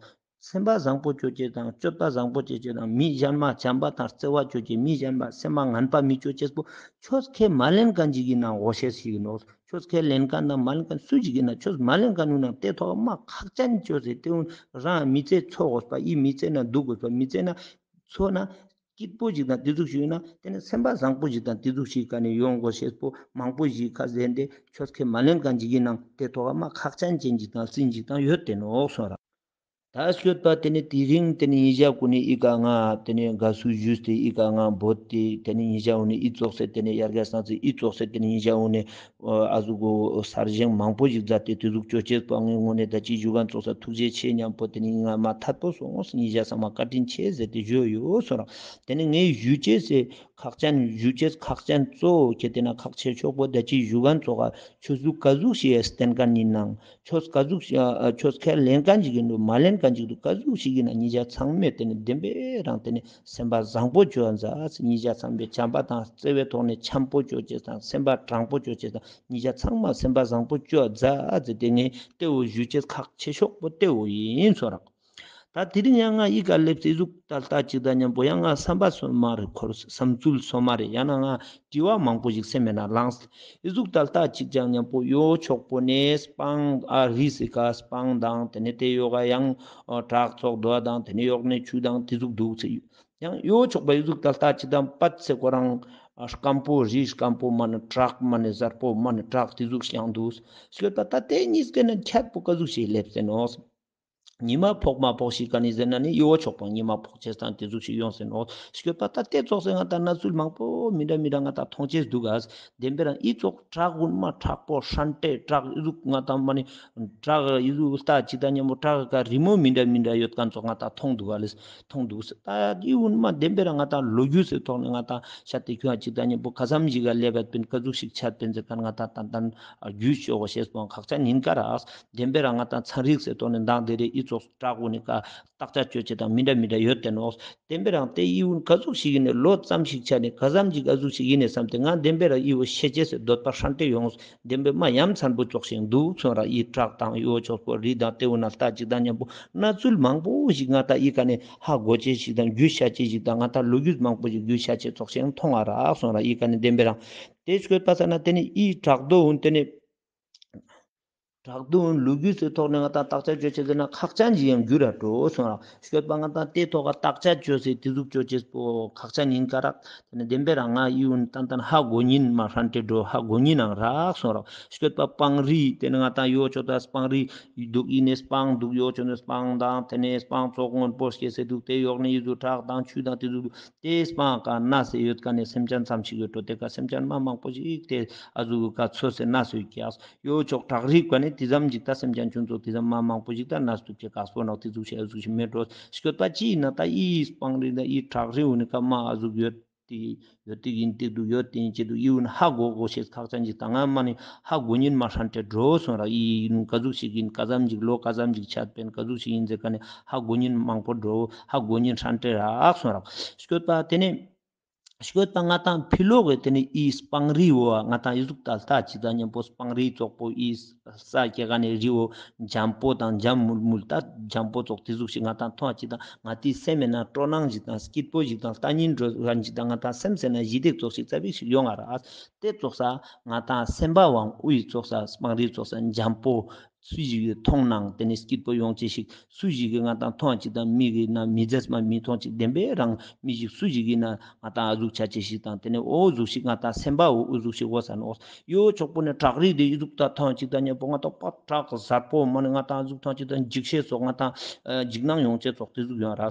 སེམས་པ་བཟང་པོ་ཅོ་ཅེས་དང་སྤྱོད་པ་བཟང་པོ་ཅོ་ཅེས་དང་མི་གཞན་མ་བྱམས་པ་དང་བརྩེ་བ་ཅོ་ཅེས་མི་གཞན་མ་སེམས་པ་ངན་པ་མི་ཅོ་ཅེས་པོ་ཆོས་ཁས་མ་ལེན་ཁན་ཅིག་གི་ནང་འོ་ཤེས་ཤིག་ནོག། ཆོས་ཁས་ལེན་ཁན་དང་མ་ལེན་ཁན་སུ་ཅིག་གི་ནང་ཆོས་མ་ལེན་ཁན་ནི་ནང་ཏེ་ཐོག་མ་ཁག་ཅན་ཅོས་སེ་ཏེ་འུན་རང་མི་ཚེ་འཚོ་དགོས་པ་ཨི་མི་ཚེ་ན་འདུག་དགོས་པ་མི་ཚེ་ན་འཚོ་ན། སྐྱིད་པོ་ཞིག་དང་ཏེ་ཟུག་ཞིག་ཡོད་ན་ཏེ་ནེ་སེམས་པ་བཟང་པོ་ཞིག་དང་ཏེ་ཟུག་ཞིག་ག་ནེ་ཡོང་དགོས་ཤེས་པོ་མང་པོ་ཞིག་ཁ་ཟེར་ཏེ་ཆོས་ཁས་མ་ལེན་ཁན་ཅིག་གི་ནང་ཏེ་ཐོག་མ་ཁག་ཅན་ཅན་ཅིག་དང་སྲིན་ཅིག་དང་ཡོད་དེ་ནོག་སོང་ར། ད་སྐྱོད་པ་ཏེ་ནེ་དེ་རིང་ཏེ་ནེ་ཉེ་ཞ་གུན་ནི་ཨི་ཀ་ང་ཏེ་ནེ་དགའ་བསུ་ཞུས་ཏེ་ཨི་ཀ་ང་བོད་དེ་ཏེ་ནེ་ཉེ་ཞ་གུན་ནི་ཨི་ཙོགས་སེ་ཏེ་ནེ་ཡར་རྒྱས་སང་སེ་ཨི་ཙོགས་སེ་ཏེ་ནེ་ཉེ་ཞ་གུན་ནི་ཨ་ཟུག་གོ་གསར་བཞེངས་མང་པོ་ཞིག་མཛད་དེ་ཏེ་ཟུག་ཅོ་ཅེས་པོ་ངའི་ངོས་ནེ་ད་ཅི་ཞུ་ཁན་ཙོགས་ས་ཐུགས་རྗེ་ཆེ་ཉམ་པོ་ཏེ་ནེ་ང་མ་ཐད་པོ་སོང་ཉེ་ཞ་ཚང་མ་བཀའ་དྲིན་ཆེ་ཟེར་ཏེ་ཞུ་ཡོད་སོང་ར། ཏེ་ནེ་ངའི་ཞུ་ཅེས་སི་ཁག་ཅན་ཞུ་ཅེས་ཁག་ཅན་གཙོ་བོ་ཁྱེད་ཏེ་ན་ཁག་ཆེ་ཤོས་པོ་ད་ཅི་ཞུ་ཁན་ཙོགས་ཆོས་ལུགས་ག་ཟུག་ཞིག་བསྟེན་ཁན་ཡིན་ནང་ཆོས་ག་ཟུག་ཞིག་ཆོས་ཁས་ལེན་ཁན་ཞིག་ཡིན་འདུག་མ་ལེན་ཁན་ཞིག་འདུག་ག་ཟུག་ཞིག་ཡིན་ན་ཉེ་ཞ་ཚང་མས་ཏེ་ནེ་བདེན་པའི་རང་ཏེ་ནེ་སེམས་པ་བཟང་པོ་ཅོ་མཛད། ཉེ་ཞ་ཚང་མས་བྱམས་པ་དང་བརྩེ་བའི་ཐོག་ནེ་འཆམ་པོ་ཅོ་ཅེས་དང་སེམས་པ་དྲང་པོ་ཅོ་ཅེས་དང་ཉེ་ཞ་ཚང་མ་སེམས་པ་བཟང་པོ་ཅོ་མཛད་ཟེར་ཏེ་ངས་ཏེ་བོ་ཞུ་ཅེས་ཁག་ཆེ་ཤོས་པོ་ཏེ་བོ་ཡིན་སོང་ར། ད་དེ་རིང་ཡང་ང་ཨི་ཀ་ལེབས་ཏེ་ཨི་ཟུག་ལྟ་ལྟ་ཅིག་དང་ཉམ་པོ་ཡང་ང་བསམ་པ་སོ་མ་རེ་འཁོར་བསམ་ཚུལ་སོ་མ་རེ་ཡང་ན་ང་དྲི་བ་མང་པོ་ཞིག་སེམས་མེད་ན་ལངས། ཨི་ཟུག་ལྟ་ལྟ་ཅིག་ཅང་ཉམ་པོ་ཡོ་ཕྱོགས་པོ་ནེ་སྤང་ཨ་རི་སི་ཀ་སྤང་དང་ཏེ་ནེ་ཏེ་ཡོག་ག་ཡང་བྲག་ཙོགས་དོ་དང་ཏེ་ནེ་ཡོག་ནེ་ཆུ་དང་ཏེ་ཟུག་འདུག་ཚེ་ཡང་ཡོ་ཕྱོགས་པ་ཨི་ཟུག་ལྟ་ལྟ་ཅིག་དང་པད་ཚེ་ཁོ་རང་སྐམ་པོ་རི་སྐམ་པོ་མ་ནེ་བྲག་མ་ནེ་གཟར་པོ་མ་ནེ་བྲག་ཏེ་ཟུག་ཡང་འདུག་སྐྱོད་པ་ད་ཏེ་གཉིས་ཀ་ནེ་ཁྱད་པོ་ག་ཟུག་ཞིག་ལེབས་ཏེ་ནོག། ཉི་མ་ཕོག་མ་ཕོག་ཞིག་ག་ནི་ཟེར་ན་ནི་ཡོ་ཕྱོགས་པ་ཉི་མ་ཕོག་ཅེས་དང་ཏེ་ཟུག་ཞིག་ཡོང་ཟེར་ནོག། སྐྱོད་པ་ད་ཏེ་ཙོགས་སེ་ང་ཏང་གནས་ཚུལ་མང་པོ་མི་འདྲ་མི་འདྲ་ང་ཏང་མཐོང་ཅེས་འདུག་ག། བདེན་པའི་རང་ཨི་ཙོགས་བྲག་གུན་མ་དྲག་པོ་ཧྲན་ཏེ་བྲག་ཨི་ཟུག་ང་ཏང་མ་ནི་བྲག་ཨི་ཟུག་ལྟ་ཅིག་དང་ཉམ་པོ་བྲག་གི་ཀ་རི་མོ་མི་འདྲ་མི་འདྲ་ཡོད་ཁན་ཙོགས་ང་ཏང་མཐོང་འདུག་ག་ལེ། མཐོང་འདུག་ཟེར། ད་ཨི་གུན་མ་བདེན་པའི་རང་ང་ཏང་ལོ་རྒྱུས་སི་ཐོག་ནེ་ང་ཏང་ཤད་དེ་ཁྱོད་ཅིག་དང་ཉམ་པོ་ཁ་ཙམ་ཞིག་ག་ལེབ་ཡོད་པིན་ག་ཟུག་ཞིག་ཆད་པིན་ཟེར་ཁན་ང་ཏང་ཏན་ཏན་རྒྱུས་ཤོག་ཤེས་པོ་ཁག་ཅན་ཡིན་ཀ་རག། བདེན་པའི་རང་ང་ཏང་ཚན་རིག་སི་ཐོག་ནེ་མདང་དེ་རེ་ཨི་ཙོགས་བྲག་གུན་ནི་ཀ་བརྟག་དཔྱད་ཅོ་ཅེས་དང་མི་འདྲ་མི་འདྲ་ཡོད་དེ་ནོག། བདེན་པའི་རང་ཏེ་ཨི་གུན་ག་ཟུག་ཞིག་ཡིན་ནེ་ལོ་ཙམ་ཞིག་ཆ་ནེ་ག་ཙམ་ཞིག་ག་ཟུག་ཞིག་ཡིན་ནེ་བསམ་སྟེ་ང་བདེན་པའི་རང་ཨི་བོ་ཤེས་ཅེས་སི་འདོད་པ་ཧྲན་ཏེ་ཡོང་། བདེན་པའི་མ་ཡ་མཚན་པོ་ཙོགས་ཤིག་འདུག་སོང་ར། ཨི་བྲག་དང་ཡོ་ཕྱོགས་པོ་རི་དང་ཏེ་གུན་ན་ལྟ་ཅིག་དང་ཉམ་པོ་གནས་ཚུལ་མང་པོ་ཞིག་ང་ཏང་ཨི་ཀ་ནེ་ཧ་གོ་ཅེས་ཞིག་དང་རྒྱུས་ཤད་ཅེས་ཞིག་དང་ང་ཏང་ལོ་རྒྱུས་མང་པོ་ཞིག་རྒྱུས་ཤད་ཅེས་ཙོགས་ཤིག་མཐོང་ང་རག་སོང་ར། ཨི་ཀ་ནེ་བདེན་པའི་རང་ཏེ་སྐྱོད་པ་ས་ན་ཏེ་ནི་ཨི་བྲག་རྡོ་གུན་ཏེ་ནི་ བྲག་དུང་ལུ་གུ་སི་ཐོག་ནེ་ང་ཏང་བརྟག་དཔྱད་ཅོ་ཅེས་ཟེར་ན་ཁག་ཅན་ཞིག་ཡང་གྱུར་ར་འགྲོ་སོང་ར། སྐྱོད་པ་ང་ཏང་དེ་ཐོག་ག་བརྟག་དཔྱད་ཅོས་སེ་དེ་ཟུག་ཅོ་ཅེས་པོ་ཁག་ཅན་ཡིན་ཀ་རག། དེ་ནེ་བདེན་པའི་རང་ང་ཡིད་འོང་ཏན་ཏན་ཧ་གོ་ཉིན་མ་ཧྲན་ཏེ་འགྲོ། ཧ་གོ་ཉིན་ནང་རག་སོང་ར། སྐྱོད་པ་སྤང་རི་དེ་ནེ་ང་ཏང་ཡོ་ཅོ་ད་སྤང་རི་འདུག་ཡིན་ནེ་སྤང་འདུག་ཡོ་ཅོ་ནེ་སྤང་དང་དེ་ནེ་སྤང་ཙོགས་སྔོན་པོ་སྐྱེས་སེ་འདུག། དེ་ཡོག་ནེ་ཡི་ཟུག་བྲག་དང་ཆུ་དང་དེ་ཟུག་འདུག། དེ་སྤང་ཀ་ན་སེ་ཡོད་ཀ་ནེ་སེམས་ཅན་ཙམ་ཞིག་ཡོད་འགྲོ། དེ་ཀ་སེམས་ཅན་མ་མང་པོ་ཞིག་དེ་ཨ་ཟུག་ཀ་ཚོས་སེ་ན་སེ་ཡོད་ཀྱག། ཡོ་ཅོག་བྲག་རི་ཀ་ནེ་དེ་ཙམ་ཞིག་ད་སེམས་ཅན་ཆུང་ཙོགས་དེ་ཙམ་མ་མང་པོ་ཞིག་ད་ན་སྟུག་ཅེས་ཀ་སྤོ་ནོག། དེ་ཟུག་ཞིག་ཨ་ཟུག་ཞིག་མེད་འགྲོ། སྐྱོད་པ་ཅི་ཡིན་ན་ད་ཡི་སྤང་རི་ད་ཡི་བྲག་རི་འུ་ནི་ཀ་མ་ཨ་ཟུག་ཡོད། དེ་ཡོད་དེ་ཡིན་དེ་འདུག་ཡོད་དེ་ཡིན་ཅེ་འདུག་ཡིན་ཧ་གོ་གོ་ཤེས་ཁག་ཅན་ཅིག་དང་ང་མ་ནི་ཧ་གོ་ཉིན་མ་ཧྲན་ཏེ་འགྲོ་སོང་ར། ཡིན་ག་ཟུག་ཞིག་ཡིན་ག་ཙམ་ཅིག་ལོ་ག་ཙམ་ཅིག་ཆད་པེན་ག་ཟུག་ཞིག་ཡིན་ཟེར་ཀ་ནི་ཧ་གོ་ཉིན་མང་པོ་འགྲོ། ཧ་གོ་ཉིན་ཧྲན་ཏེ་རག་སོང་ར། སྐྱོད་པ་དེ་ནི་སྐྱོད་པ་ང་ཏང་ཕི་ལོག་གི་དེ་ནི་ཨི་སྤང་རི་བོ་ང་ཏང་ཡི་ཟུག་ད་ལྟ་ཅི་ད་མཉམ་པོ་སྤང་རི་ཙོགས་པོ་ཨི་ས་སྐྱེ་ག་ནི་རི་བོ་འཇམ་པོ་དང་འཇམ་མུལ་མུལ་ད་འཇམ་པོ་ཙོགས་དེ་ཟུག་ཞིག་ང་ཏང་མཐོང་ཅི་ད་ང་ཏི་སེམས་མེད་ན་སྤྲོ་སྣང་ཞིག་དང་སྐྱིད་པོ་ཞིག་དང་ལྟ་ཉིན་འགྲོ་རན་ཞིག་དང་ང་ཏང་སེམས་ཟེར་ན་ཞི་བདེ་ཙོགས་ཤིག་ཙ་པིག་ཞིག་ཡོང་ང་ར། དེ་ཙོགས་ས་ང་ཏང་སེམས་པ་བང་དབུས་ཙོགས་ས་སྤང་རི་ཙོགས་ས་འཇམ་པོ་སུ་ཞིག་གི་མཐོང་ནང་དེ་ནི་སྐྱིད་པོ་ཡོང་ཅེས་ཤིག། སུ་ཞིག་གི་ང་ཏང་མཐོང་ཅིག་དང་མི་གི་ན་མི་རྫས་མ་མི་མཐོང་ཅིག་བདེན་པའི་རང་མི་ཞིག་སུ་ཞིག་གི་ན་ང་ཏང་ཨ་ཟུག་ཆ་ཅེས་ཤིག་དང་དེ་ནི་འོ་ཟུག་ཤིག་ང་ཏང་སེམས་པ་འོ་འོ་ཟུག་ཤིག་འོ་ས་ནོག། ཡོ་ཆོག་པོ་ནི་བྲག་རི་དེ་ཡི་ཟུག་ད་མཐོང་ཅིག་དང་མཉམ་པོ་ང་ཏང་པ་བྲག་གཟར་པོ་མ་ནི་ང་ཏང་ཨ་ཟུག་མཐོང་ཅིག་དང་འཇིགས་ཤེས་སོགས་ང་ཏང་འཇིགས་སྣང་ཡོང་ཅེས་སོགས་དེ་ཟུག་ཡོང་ར་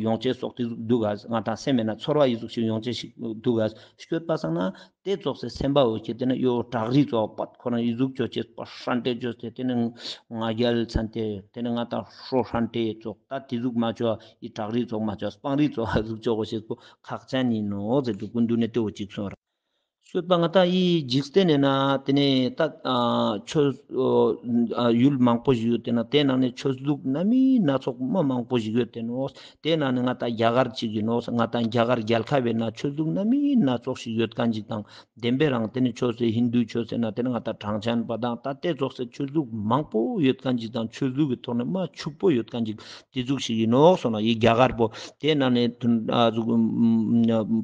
ཡོང་ཅེས་སོགས་དེ་ཟུག་འདུག་ག། ང་ཏང་སེམས་མེད་ན་ཚོར་བ་ཡི་ཟུག་ཤིག་ཡོང་ཅེས་ཤིག་འདུག་ག། སྐྱོད་པ་སང་ན་དེ་ཙོགས་སེ་སེམས་པ་འོ་ཁྱེད་དེ་ན་ཡོ་བྲག་རི་ཙོགས་པད་ཁོ་རང་ཡི་ཟུག་ཅོ་ཅེས་པ་ཧྲན་ཏེ་ཅོས་ཏེ་དེ་ནི་ང་རྒྱལ་ཚན་ཏེ་དེ་ནི་ང་ཏང་ཧྲོ་ཧྲན་ཏེ་ཙོགས་ད་དེ་ཟུག་མ་ཅོ་ཡི་བྲག་རི་ཙོགས་མ་ཅོ་སྤང་རི་ཙོགས་ཨ་ཟུག་ཅོ་གོ་ཤེས་པོ་ཁག་ཅན་ཡིན་ནོག་ཟེར་དུ་ཀུན་འདུག་ནས་དེ་འོ་ཅིག་སོང་ར། སྐྱོད་པ་ང་ཏང་ཡི་འཇིག་རྟེན་ནི་ན་དེ་ནི་ད་ཆོས་ཡུལ་མང་པོ་ཞིག་ཡོད་དེ་ན་དེ་ནང་ནས་ཆོས་ལུགས་སྣ་མིན་སྣ་ཚོགས་མ་མང་པོ་ཞིག་ཡོད་དེ་ནོག། དེ་ནང་ནས་ང་ཏང་རྒྱ་གར་ཅིག་ཡིན་ནོག། ང་ཏང་རྒྱ་གར་རྒྱལ་ཁབ་བེ་ན་ཆོས་ལུགས་སྣ་མིན་སྣ་ཚོགས་ཤིག་ཡོད་མཁན་ཅིག་དང་བདེན་པའི་རང་དེ་ནི་ཆོས་སེ་ཧིན་དུ་ཆོས་སེ་ན་དེ་ནི་ང་ཏང་གྲངས་ཅན་པ་དང་ད་དེ་ཙོགས་སེ་ཆོས་ལུགས་མང་པོ་ཡོད་མཁན་ཅིག་དང་ཆོས་ལུགས་ཀྱི་ཐོག་ནས་མ་ཕྱུག་པོ་ཡོད་མཁན་ཅིག་དེ་ཟུག་ཤིག་ཡིན་ནོག་སོང་ན་ཡི་རྒྱ་གར་པོ་དེ་ནང་ནས་ཨ་ཟུག་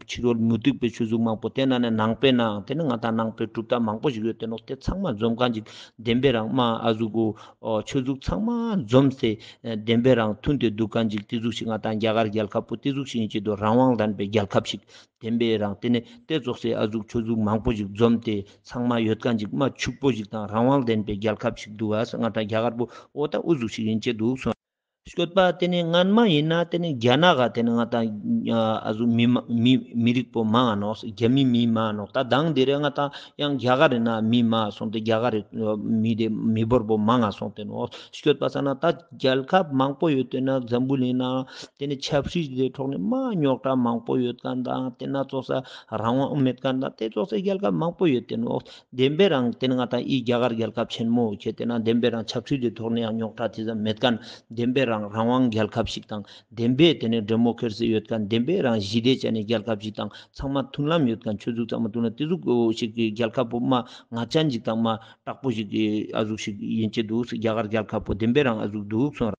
ཕྱི་རོལ་མུ་སྟེགས་པའི་ཆོས་ལུགས་མང་པོ་དེ་ནང་ནས་ནང་པའི་ནང་དེ་ནི་ང་ཏང་ནང་པའི་གྲུབ་མཐའ་མང་པོ་ཞིག་ཡོད་དེ་ནོག། དེ་ཚང་མ་འཛོམས་མཁན་ཅིག་བདེན་པའི་རང་མ་ཨ་ཟུག་གོ་ཆོས་ལུགས་ཚང་མ་འཛོམས་སེ་བདེན་པའི་རང་མཐུན་ཏེ་འདུག་མཁན་ཅིག་དེ་ཟུག་ཤིག་ང་ཏང་རྒྱ་གར་རྒྱལ་ཁབ་པོ་དེ་ཟུག་ཤིག་ཡིན་ཅེ་དོ་རང་དབང་ལྡན་པའི་རྒྱལ་ཁབ་ཤིག་བདེན་པའི་རང་དེ་ནི་དེ་ཙོགས་སེ་ཨ་ཟུག་ཆོས་ལུགས་མང་པོ་ཞིག་འཛོམས་ཏེ་ཚང་མ་ཡོད་མཁན་ཅིག་མ་ཕྱུག་པོ་ཞིག་དང་རང་དབང་ལྡན་པའི་རྒྱལ་ཁབ་ཤིག་འདུག་ཨ་ང་ཏང་རྒྱ་གར་པོ་འོ་ད་འུ་ཟུག་ཤིག་ཡིན་ཅེ་འདུག་སོང་། སྐྱོད་པ་དེ་ནི་སྔན་མ་ཡིན་ན་དེ་ནི་རྒྱ་ནག་ག་དེ་ནི་ང་ཏང་ཨ་ཟུག་མི་མ་མི་མི་རིགས་པོ་མང་ང་ནོག། རྒྱ་མི་མི་མང་ང་ནོག། ད་དང་དེ་རེ་ང་ཏང་ཡང་རྒྱ་གར་ཡིན་ན་མི་མང་སོང་སྟེ་རྒྱ་གར་རི་མི་དེ་མི་འབོར་པོ་མང་ང་སོང་སྟེ་ནོག། སྐྱོད་པ་ས་ན་ད་རྒྱལ་ཁབ་མང་པོ་ཡོད་དེ་ན་འཛམ་བུ་གླིང་ན་དེ་ནི་ཆབ་སྲིད་དེ་ཐོག་ནས་མ་རྙོག་དྲ་མང་པོ་ཡོད་མཁན་དང་དེ་ན་ཙོགས་ས་རང་དབང་མེད་མཁན་དང་དེ་ཙོགས་སེ་རྒྱལ་ཁབ་མང་པོ་ཡོད་དེ་ནོག། བདེན་པའི་རང་དེ་ནི་ང་ཏང་ཨི་རྒྱ་གར་རྒྱལ་ཁབ་ཆེན་མོ་ཁྱེད་དེ་ན་བདེན་པའི་རང་ཆབ་སྲིད་དེ་ཐོག་ནས་ཡང་རྙོག་དྲ་དེ་ཙམ་མེད་མཁན་བདེན་པའི་རང་རང་དབང་རྒྱལ་ཁབ་ཞིག་དང་བདེན་པའི་དེ་ནས་ཌེ་མོ་ཀེ་ར་སི་ཡོད་མཁན་བདེན་པའི་རང་ཞི་བདེ་ཅན་ནི་རྒྱལ་ཁབ་ཞིག་དང་ཚང་མ་མཐུན་ལམ་ཡོད་མཁན་ཆོས་ལུགས་ཚང་མ་མཐུན་ལམ་དེ་ཟུག་ཞིག་གི་རྒྱལ་ཁབ་པོ་མ་ང་ཅན་ཞིག་དང་མ་དྲག་པོ་ཞིག་གི་ཨ་ཟུག་ཞིག་ཡིན་ཅེ་འདུག་རྒྱ་གར་རྒྱལ་ཁབ་པོ་བདེན་པའི་རང་ཨ་ཟུག་འདུག་སོང་ར།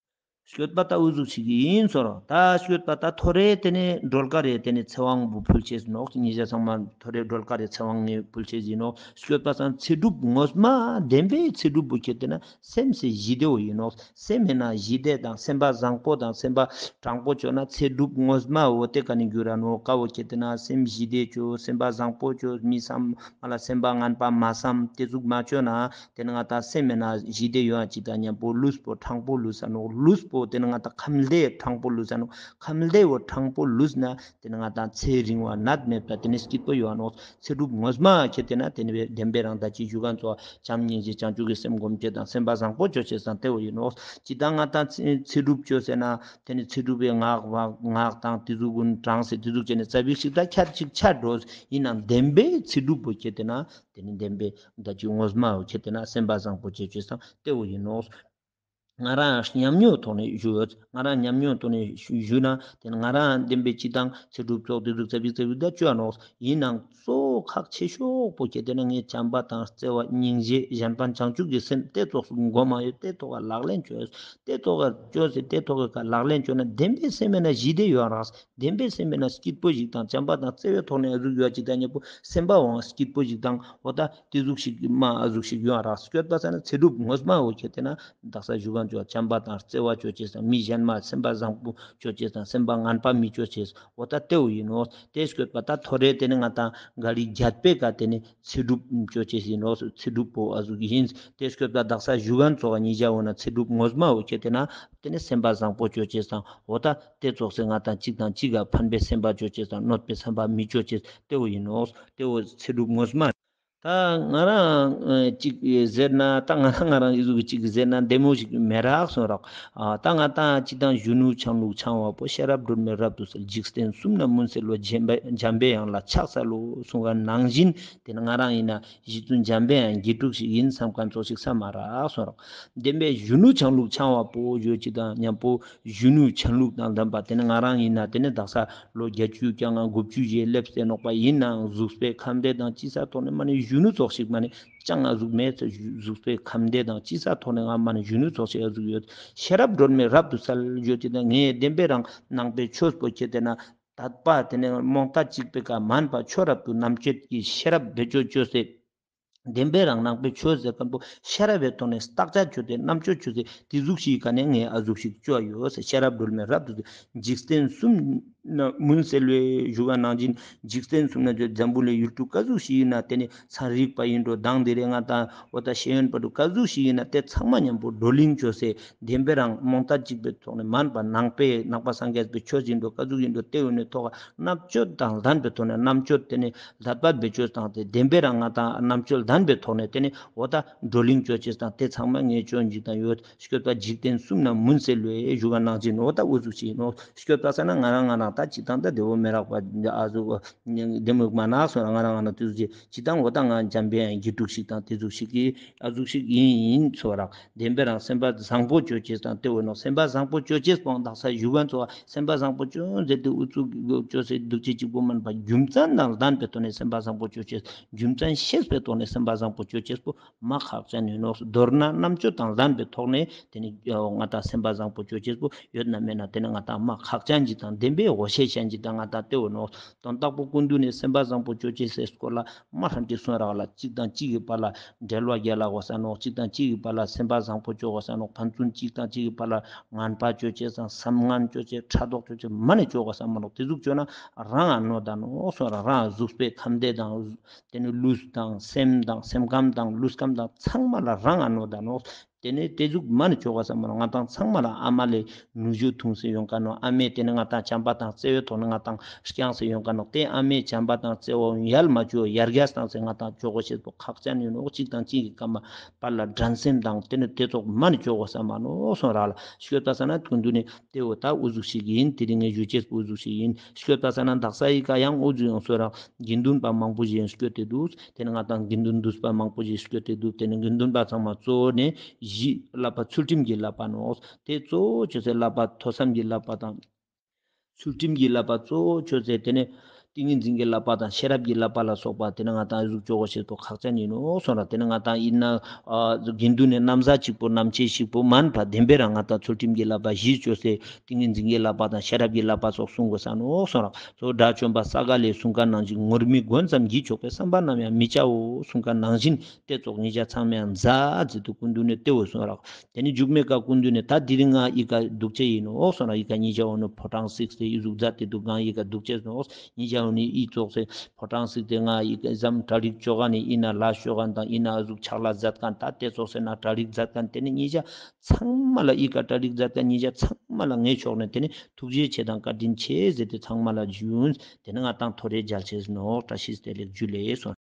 སྐྱོད་པ་ད་འུ་ཟུག་ཞིག་ཡིན་སོང་ར། ད་སྐྱོད་པ་ད་ཐོ་རེ་དེ་ནས་སྒྲོལ་དཀར་རེ་དེ་ནས་ཚེ་དབང་བུ་ཕུལ་ཅེས་ནོག། ཉེ་ཞ་ཚང་མ་ཐོ་རེ་སྒྲོལ་དཀར་རེ་ཚེ་དབང་ངས་ཕུལ་ཅེས་ཡིན་ནོག། སྐྱོད་པ་སང་ཚེ་སྒྲུབ་ངོ་མ་བདེན་པའི་ཚེ་སྒྲུབ་པོ་ཁྱེད་དེ་ན་སེམས་སི་ཞི་བདེ་བོ་ཡིན་ནོག། སེམས་མེད་ན་ཞི་བདེ་དང་སེམས་པ་བཟང་པོ་དང་སེམས་པ་དྲང་པོ་བཅོ་ན་ཚེ་སྒྲུབ་ངོ་མ་བོ་དེ་ཀ་ནི་འགྱུར་ར་ནོག། ཀ་བོ་ཁྱེད་དེ་ན་སེམས་ཞི་བདེ་བཅོ་སེམས་པ་བཟང་པོ་བཅོ་མི་བསམ་མ་ལ་སེམས་པ་ངན་པ་མ་བསམ་དེ་ཟུག་མ་བཅོ་ན་དེ་ནི་ང་ཏང་སེམས་མེད་ན་ཞི་བདེ་ཡོང་ཅིག་དང་མཉམ་པོ་ལུས་པོ་དྲང་པོ་ལུས་ས་ནོག། ལུས་པོ་དེ་ནི་ང་ཏང་ཁམས་བདེ་དྲང་པོ་ལུས་ས་ནོག། ཁམས་བདེ་བོ་དྲང་པོ་ལུས་ན་དེ་ནི་ང་ཏང་ཚེ་རིང་བ་ནད་མེད་པ་དེ་ནི་སྐྱིད་པོ་ཡོང་ནོག། ཚེ་སྒྲུབ་ངོ་མ་ཁྱེད་དེ་ན་དེ་ནི་བདེན་པའི་རང་ད་ཅི་ཞུ་མཁན་ཚོ་བྱམས་སྙིང་རྗེ་བྱང་ཆུབ་ཀྱི་སེམས་སྒོམ་ཅེས་དང་སེམས་པ་བཟང་པོ་བཅོ་ཅེས་སང་དེ་བོ་ཡིན་ནོག། ཅི་ད་ང་ཏང་ཚེ་ཚེ་སྒྲུབ་བཅོ་ཟེར་ན་དེ་ནི་ཚེ་སྒྲུབ་པའི་སྔགས་སྔགས་དང་དེ་ཟུག་ཀུན་བགྲངས་སེ་དེ་ཟུག་བྱས་ནས་ཙ་པིག་ཞིག་ད་ཁྱད་ཅིག་ཆད་འགྲོ། ཡིན་ནའང་བདེན་པའི་ཚེ་སྒྲུབ་པོ་ཁྱེད་དེ་ན་དེ་ནི་བདེན་པའི་ད་ཅི་ངོ་མ་བོ་ཁྱེད་དེ་ན་སེམས་པ་བཟང་པོ་བཅོ་ཅེས་སང་དེ་བོ་ཡིན་ནོག། ང་རང་ཉམས་མྱོང་ཐོག་ནས་ཞུ་ཡོད། ང་རང་ཉམས་མྱོང་ཐོག་ནས་ཞུ་ཞུ་ན་དེ་ནི་ང་རང་བདེན་པའི་སྤྱི་དང་ཚེ་སྒྲུབ་ཚོགས་དེ་ཚོ་ཙ་པིག་ཙ་པིག་ད་བཅོ་ནོག། ཡིན་ནའང་གཙོ་ ཁག་ཆེ་ཤོས་པོ་ཁྱེར་ཏེ་ན་ངས་བྱམས་པ་དང་བརྩེ་བ་སྙིང་རྗེ་གཞན་ཕན་བྱང་ཆུབ་ཀྱི་སེམས་དེ་ཙོགས་སུ་སྒོམ་ཡོད། དེ་ཐོག་ག་ལག་ལེན་བཅོས། དེ་ཐོག་ག་བཅོས་ཏེ་དེ་ཐོག་ག་ལག་ལེན་བཅོས་ན་བདེན་པའི་སེམས་མེད་ན་ཞི་བདེ་ཡོད་རག། བདེན་པའི་སེམས་མེད་ན་སྐྱིད་པོ་ཞིག་དང་བྱམས་པ་དང་བརྩེ་བའི་ཐོག་ནས་ཨ་ཟུག་ཡོད་ཅིག་དང་མཉམ་པོ་སེམས་པ་འོང་སྐྱིད་པོ་ཞིག་དང་འོ་ད་དེ་ཟུག་ཞིག་མ་ཨ་ཟུག་ཞིག་ཡོད་རག། སྐྱོད་པ་ས་ན་ཚེ་སྒྲུབ་ངོ་མ་འོ་ཁྱེར་ཏེ་ན་དག་ས་ཞུ་གང་བཅོ་བྱམས་པ་དང་བརྩེ་བ་བཅོ་ཅེས་དང་མི་གཞན་མ་སེམས་པ་བཟང་པོ་བཅོ་ཅེས་དང་སེམས་པ་ངན་པ་མི་བཅོ་ཅེས་འོ་ད་དེ་བོ་ཡིན་ནོ། དེ་སྐྱོད་པ་ད་ཐོ་རེ་དེ་ནི་ང་དང་ག་རི་རྒྱད་པའི་ཀ་དེ་ནི་ཚེ་སྒྲུབ་བཅོ་ཅེས་ཡིན་ནོ། ཚེ་སྒྲུབ་པོ་ཨ་ཟུག་ཡིན། དེ་སྐྱོད་པ་དག་ས་ཞུ་གང་ཚོ་ག་ཉིད་བྱ་འོ་ན་ཚེ་སྒྲུབ་ངོ་མ་འོ་ཁྱེར་ཏེ་ན་དེ་ནི་སེམས་པ་བཟང་པོ་བཅོ་ཅེས་དང་འོ་ད་དེ་ཙོགས་སེ་ང་དང་གཅིག་དང་གཅིག་ག་ཕན་པའི་སེམས་པ་བཅོ་ཅེས་དང་གནོད་པའི་སེམས་པ་མི་བཅོ་ཅེས་དེ་བོ་ཡིན་ནོ། དེ་བོ་ཚེ་སྒྲུབ་ངོ་མ། ད་ང་རང་ཨ་གཅིག་ཟེར་ན་ད་ང་རང་ང་རང་ཨི་ཟུག་གི་གཅིག་ཟེར་ན་བདེ་མོ་ཞིག་མེད་རག་སོང་རག། ཨ་ད་ང་དང་སྤྱིར་བཏང་གཞོན་ནུ་ཆང་ལུག་འཆང་བ་པོ་ཤེས་རབ་སྒྲོན་མེ་རབ་ཏུ་གསལ། འཇིག་རྟེན་གསུམ་ན་མུན་སེལ་བའི་འཇམ་པའི་འཇམ་པའི་དབྱངས་ལ་ཕྱག་འཚལ་ལོ་གསུང་བ་ནང་བཞིན་དེ་ནི་ང་རང་ཡིན་ན་རྗེ་བཙུན་འཇམ་པའི་དབྱངས་དགེ་ཕྲུག་ཞིག་ཡིན་བསམ་མཁན་ཙོགས་ཤིག་བསམ་མ་རག་སོང་རག། བདེན་པའི་གཞོན་ནུ་ཆང་ལུག་འཆང་བ་པོ་ཡོད་ཅིག་དང་མཉམ་པོ་གཞོན་ནུ་ཆང་ལུག་དང་ལྡན་པ་དེ་ནི་ང་རང་ཡིན་ན་དེ་ནི་དག་ས་ལོ་བརྒྱད་ཅུ་གྱ་ལྔ་དགུ་བཅུ་ཞེ་སླེབས་ཏེ་ནོག་པ་ཡིན་ནའང་གཟུགས་པོའི་ཁམས་བདེ་དང་སྤྱི་ས་ཐོག་ནས་མ་ནི་གཞོན་ནུ་ཙོགས་ཤིག་མ་ནི་ཅང་ཨ་ཟུག་མེད་ཚེ་གཟུགས་པོའི་ཁམས་བདེ་དང་སྤྱི་ས་ཐོག་ནས་ང་མ་ནི་གཞོན་ནུ་ཙོགས་ཤིག་ཨ་ཟུག་ཡོད། ཤེས་རབ་སྒྲོན་མེ་རབ་ཏུ་གསལ་ཡོད་ཅིག་དང་ངས་བདེན་པའི་རང་ནང་པའི་ཆོས་པོ་ཁྱེར་ཏེ་ན་དད་པ་དེ་ནས་རྨོངས་དད་གཅིག་པའི་ཀ་མན་པ་ཆོས་རབ་ཏུ་རྣམ་དཔྱོད་ཀྱི་ཤེས་རབ་བེད་སྤྱོད་བཅོས་སེ། བདེན་པའི་རང་ནང་པའི་ཆོས་ཟེར་མཁན་པོ་ཤེས་རབ་པའི་ཐོག་ནས་བརྟག་དཔྱད་བཅོས་ཏེ་རྣམ་དཔྱོད་བཅོས་ཏེ་དེ་ཟུག་ཞིག་ག་ནས་ངས་ཨ་ཟུག་ཞིག་བཅོ་ཡོད་ཟེར། ཤེས་རབ་སྒྲོན་མེ་རབ་ཏུ་འཇིག་རྟེན་གསུམ་ན་མུན་སེལ་བའི་ཞུ་བ་ནང་བཞིན་འཇིག་རྟེན་གསུམ་ན་འཛམ་བུ་གླིང་ཡུལ་གྲུ་ག་ཟུག་ཞིག་ཡིན་ན་དེ་ནི་ཚན་རིག་པ་ཡིན་འགྲོ་དང་དེ་རེ་ང་དང་འོ་ད་ཤེས་ཡོན་པ་འགྲོ་ག་ཟུག་ཞིག་ཡིན་ན་དེ་ཚང་མ་མཉམ་པོ་བགྲོ་གླེང་བཅོས་སེ་བདེན་པའི་རང་རྨོངས་དད་གཅིག་པའི་ཐོག་ནས་མན་པ་ནང་པའི་ནང་པ་སངས་རྒྱས་པའི་ཆོས་ཡིན་འགྲོ་ག་ཟུག་ཡིན་འགྲོ་དེ་འོ་ནས་ཐོག་རྣམ་དཔྱོད་དང་ལྡན་པའི་ཐོག་ནས་རྣམ་དཔྱོད་དེ་ནི་ལྷད་པ་བེད་སྤྱོད་བཏང་སྟེ་བདེན་པའི་རང་ང་དང་རྣམ་དཔྱོད་ལྡན་པའི་ཐོག་ནས་དེ་ནི་འོ་ད་བགྲོ་གླེང་བཅོ་ཅེས་དང་དེ་ཚང་མ་ངས་བཅོ་འཇིག་དང་ཡོད། སྐྱོད་པ་འཇིག་རྟེན་གསུམ་ན་མུན་སེལ་བའི་ཞུ་བ་ནང་བཞིན་འོ་ད་འུ་ཟུག་ཅིག་ཡིན་ནོ། སྐྱོད་པ་ས་ན་ང་རང་ང་རང་ད་ཅི་དང་ད་བདེ་བོ་མི་རག་པ་ཨ་ཟུག་བདེ་མོ་མ་ནག་སོང་ར་ང་རང་ང་རང་དེ་ཟུག་ཅིག་ཅི་དང་འོ་ད་ང་འཇམ་པའི་དགེ་ཕྲུག་ཞིག་དང་དེ་ཟུག་ཞིག་གི་ཨ་ཟུག་ཞིག་ཡིན་ཡིན་ཚོ་རག། བདེན་པའི་རང་སེམས་པ་བཟང་པོ་བཅོ་ཅེས་དང་དེ་འོ་ནོ་སེམས་པ་བཟང་པོ་བཅོ་ཅེས་པོ་དག་ས་ཞུ་བ་ཚོ་སེམས་པ་བཟང་པོ་བཅོ་མཛད་དེ་ཨུ་ཚུགས་བཅོ་སེ་འདུག་ཅེས་གཅིག་པོ་མན་པ་རྒྱུ་མཚན་དང་ལྡན་པའི་ཐོག་ནས་སེམས་པ་བཟང་པོ་བཅོ་ཅེས་རྒྱུ་མཚན་ཤེས་པའི་ཐོག་ནས་སེམས་པ་བཟང་པོ་བཅོ་ཅེས་པོ་མ་ཁག་ཅན་ཡིན་ནོ། མདོར་ན་རྣམ་དཔྱོད་དང་ལྡན་པའི་ཐོག་ནས་དེ་ནི་ང་དང་སེམས་པ་བཟང་པོ་བཅོ་ཅེས་པོ་ཡོད་ན་མེད་ན་དེ་ནི་ང་དང་མ་ཁག་ཅན་ཅིག་དང་བདེན་པའི་འོ་ཤེས་ཅན་ཅིག་དང་ང་དང་དེ་འོ་ནོ། དོན་དག་པོ་ཀུན་འདུས་ནས་སེམས་པ་བཟང་པོ་བཅོ་ཅེས་སི་སྐོར་ལ་མ་ཧྲན་ཏེ་གསུངས་རག་ལ། གཅིག་དང་གཅིག་གི་བར་ལ་འབྲེལ་བ་རྒྱལ་ལ་དགོས་ས་ནོག། གཅིག་དང་གཅིག་གི་བར་ལ་སེམས་པ་བཟང་པོ་བཅོ་དགོས་ས་ནོག། ཕན་ཚུན་གཅིག་དང་གཅིག་གི་བར་ལ་ངན་པ་བཅོ་ཅེས་དང་བསམ་ངན་བཅོ་ཅེས་ཕྲག་དོག་བཅོ་ཅེས་མ་ནི་བཅོ་དགོས་ས་མ་ནོག། དེ་ཟུག་བཅོ་ན་རང་ང་གནོད་ད་ནོག་གསུངས་རག། རང་གཟུགས་པོའི་ཁམས་བདེ་དང་དེ་ནི་ལུས་དང་སེམས་དང་སེམས་ཁམས་དང་ལུས་ཁམས་དང་ཚང་མ་ལ་རང་ང་གནོད་ད་ནོག། དེ་ནས་དེ་ཟུག་མ་ནི་བཅོ་དགོས་ས་མ་ནོག། ང་དང་ཚང་མ་ལ་ཨ་མ་ལས་ནུ་ཞོ་འཐུང་སེ་ཡོང་ཁན་ནོག། ཨ་མས་དེ་ནི་ང་དང་བྱམས་པ་དང་བརྩེ་བའི་ཐོག་ནས་ང་དང་བསྐྱངས་སེ་ཡོང་ཁན་ནོག། དེ་ཨ་མས་བྱམས་པ་དང་བརྩེ་བ་ཡལ་མ་བཅུག་ཡར་རྒྱས་བཏང་སེ་ང་དང་བཅོ་དགོས་ཤེས་པོ་ཁག་ཅན་ཡིན་ནོག། གཅིག་དང་གཅིག་གི་སྐམ་པ་བར་ལ་འགྲན་སེམས་དང་དེ་ནི་དེ་ཚོགས་མ་ནི་བཅོ་དགོས་ས་མ་ནོག་གསུངས་རག་ལ། ཤོད་ད་ས་ན་ཀུན་འདུས་ནས་དེ་འོ་ད་འུ་ཟུག་ཞིག་ཡིན། དེ་རིང་ངས་ཞུ་ཅེས་པོ་འུ་ཟུག་ཞིག་ཡིན། ཤོད་ད་ས་ན་དག་ས་ཡི་ག་ཡང་འུ་ཟུག་ཡོང་སོ་རག། དགེ་འདུན་པ་མང་པོ་ཞིག་ཡང་སྐྱོད་དེ་འདུག། དེ་ནི་ང་དང་དགེ་འདུན་འདུས་པ་མང་པོ་ཞིག་སྐྱོད་དེ་འདུག། དེ་ནི་དགེ་འདུན་པ་ཚང་མ་གཙོ་བོ་ནི་བཞི་བསླབ་པ་ཚུལ་ཁྲིམས་ཀྱི་བསླབ་པ་ནོག། དེ་གཙོ་བོ་ཆོས་སའི་བསླབ་པ་ཐོས་བསམ་གྱི་བསླབ་པ་དང་། ཚུལ་ཁྲིམས་ཀྱི་བསླབ་པ་གཙོ་བོ་ཆོས་སའི་དེ་ནི་ཏིང་ངེ་འཛིན་གྱི་བསླབ་པ་དང་ཤེས་རབ་ཀྱི་བསླབ་པ་ལ་སོགས་པ་དེ་ནི་ང་དང་ཨ་ཟུག་བཅོ་དགོས་ཤེས་པོ་ཁག་ཅན་ཡིན་ནོག་གསུངས་ར། དེ་ནི་ང་དང་ཡིན་ན་ཨ་དགེ་འདུན་ནི་རྣམ་གཞག་གཅིག་པོ་རྣམ་བཅད་གཅིག་པོ་མན་པ་བདེན་པའི་རང་ང་དང་ཚུལ་ཁྲིམས་ཀྱི་བསླབ་པ་བཞི་ཆོས་སའི་ཏིང་ངེ་འཛིན་གྱི་བསླབ་པ་དང་ཤེས་རབ་ཀྱི་བསླབ་པ་སོགས་གསུང་དགོས་ས་ནོག་གསུངས་ར། གཙོ་བོ་དགྲ་བཅོམ་པ་ས་ག་ལས་གསུང་ཁན་ནང་བཞིན་ངུར་སྨྲིག་གོན་ཙམ་གྱིས་ཆོག་པའི་བསམ་པ་ནམ་ཡང་མི་བྱའོ་གསུང་ཁན་ནང་བཞིན་དེ་ཙོགས་ཉེ་ཞ་ཚང་མའི་མཛའ་ཟེར་དུ་ཀུན་འདུས་ནས་དེ་འོ་གསུངས་རག། དེ་ནི་མཇུག་མའི་ཀ་ཀུན་འདུས་ནས་ད་དེ་རིང་ང་ཡི་ག་འདུག་ཅེས་ཡིན་ནོག་གསུངས་རག། ཡི་ག་ཉེ་ཞ་འོ་ནི་ཕོ་བྲང་བརྩིགས་ཏེ་ཡི་ཟུག་མཛད་དེ་འདུག། ང་ཡི་ག་འདུག་ཅེས་ནོག། ཉེ་ཞ་འོ་ནི་ཡི་ཙོགས་སེ་ཕོ་བྲང་བརྩིགས་ཏེ་ང་ཡི་ག་ཟམ་གྲ་སྒྲིག་བཅོ་ཁན་ནི་ཡིན་ན་ལ་ཤོ་ཁན་དང་ཡིན་ན་ཨ་ཟུག་ཕྱག་ལས་མཛད་ཁན་ད་དེ་ཙོགས་སེ་ན་གྲ་སྒྲིག་མཛད་ཁན་དེ་ནི་ཉེ་ཞ་ཚང་མ་ལ་ཡི་ག་གྲ་སྒྲིག་མཛད་ཁན་ཉེ་ཞ་ཚང་མ་ལ་ངའི་ཕྱོགས་ནས་དེ་ནི་ཐུགས་རྗེ་ཆེ་དང་བཀའ་དྲིན་ཆེ་ཟེར་ཏེ་ཚང་མ་ལ་ཞུ། དེ་ནི་ང་དང་ཐོ་རེ་མཇལ་ཅེས་ནོག། བཀྲ་ཤིས་བདེ་ལེགས། ཇུ་ལེ་གསུངས།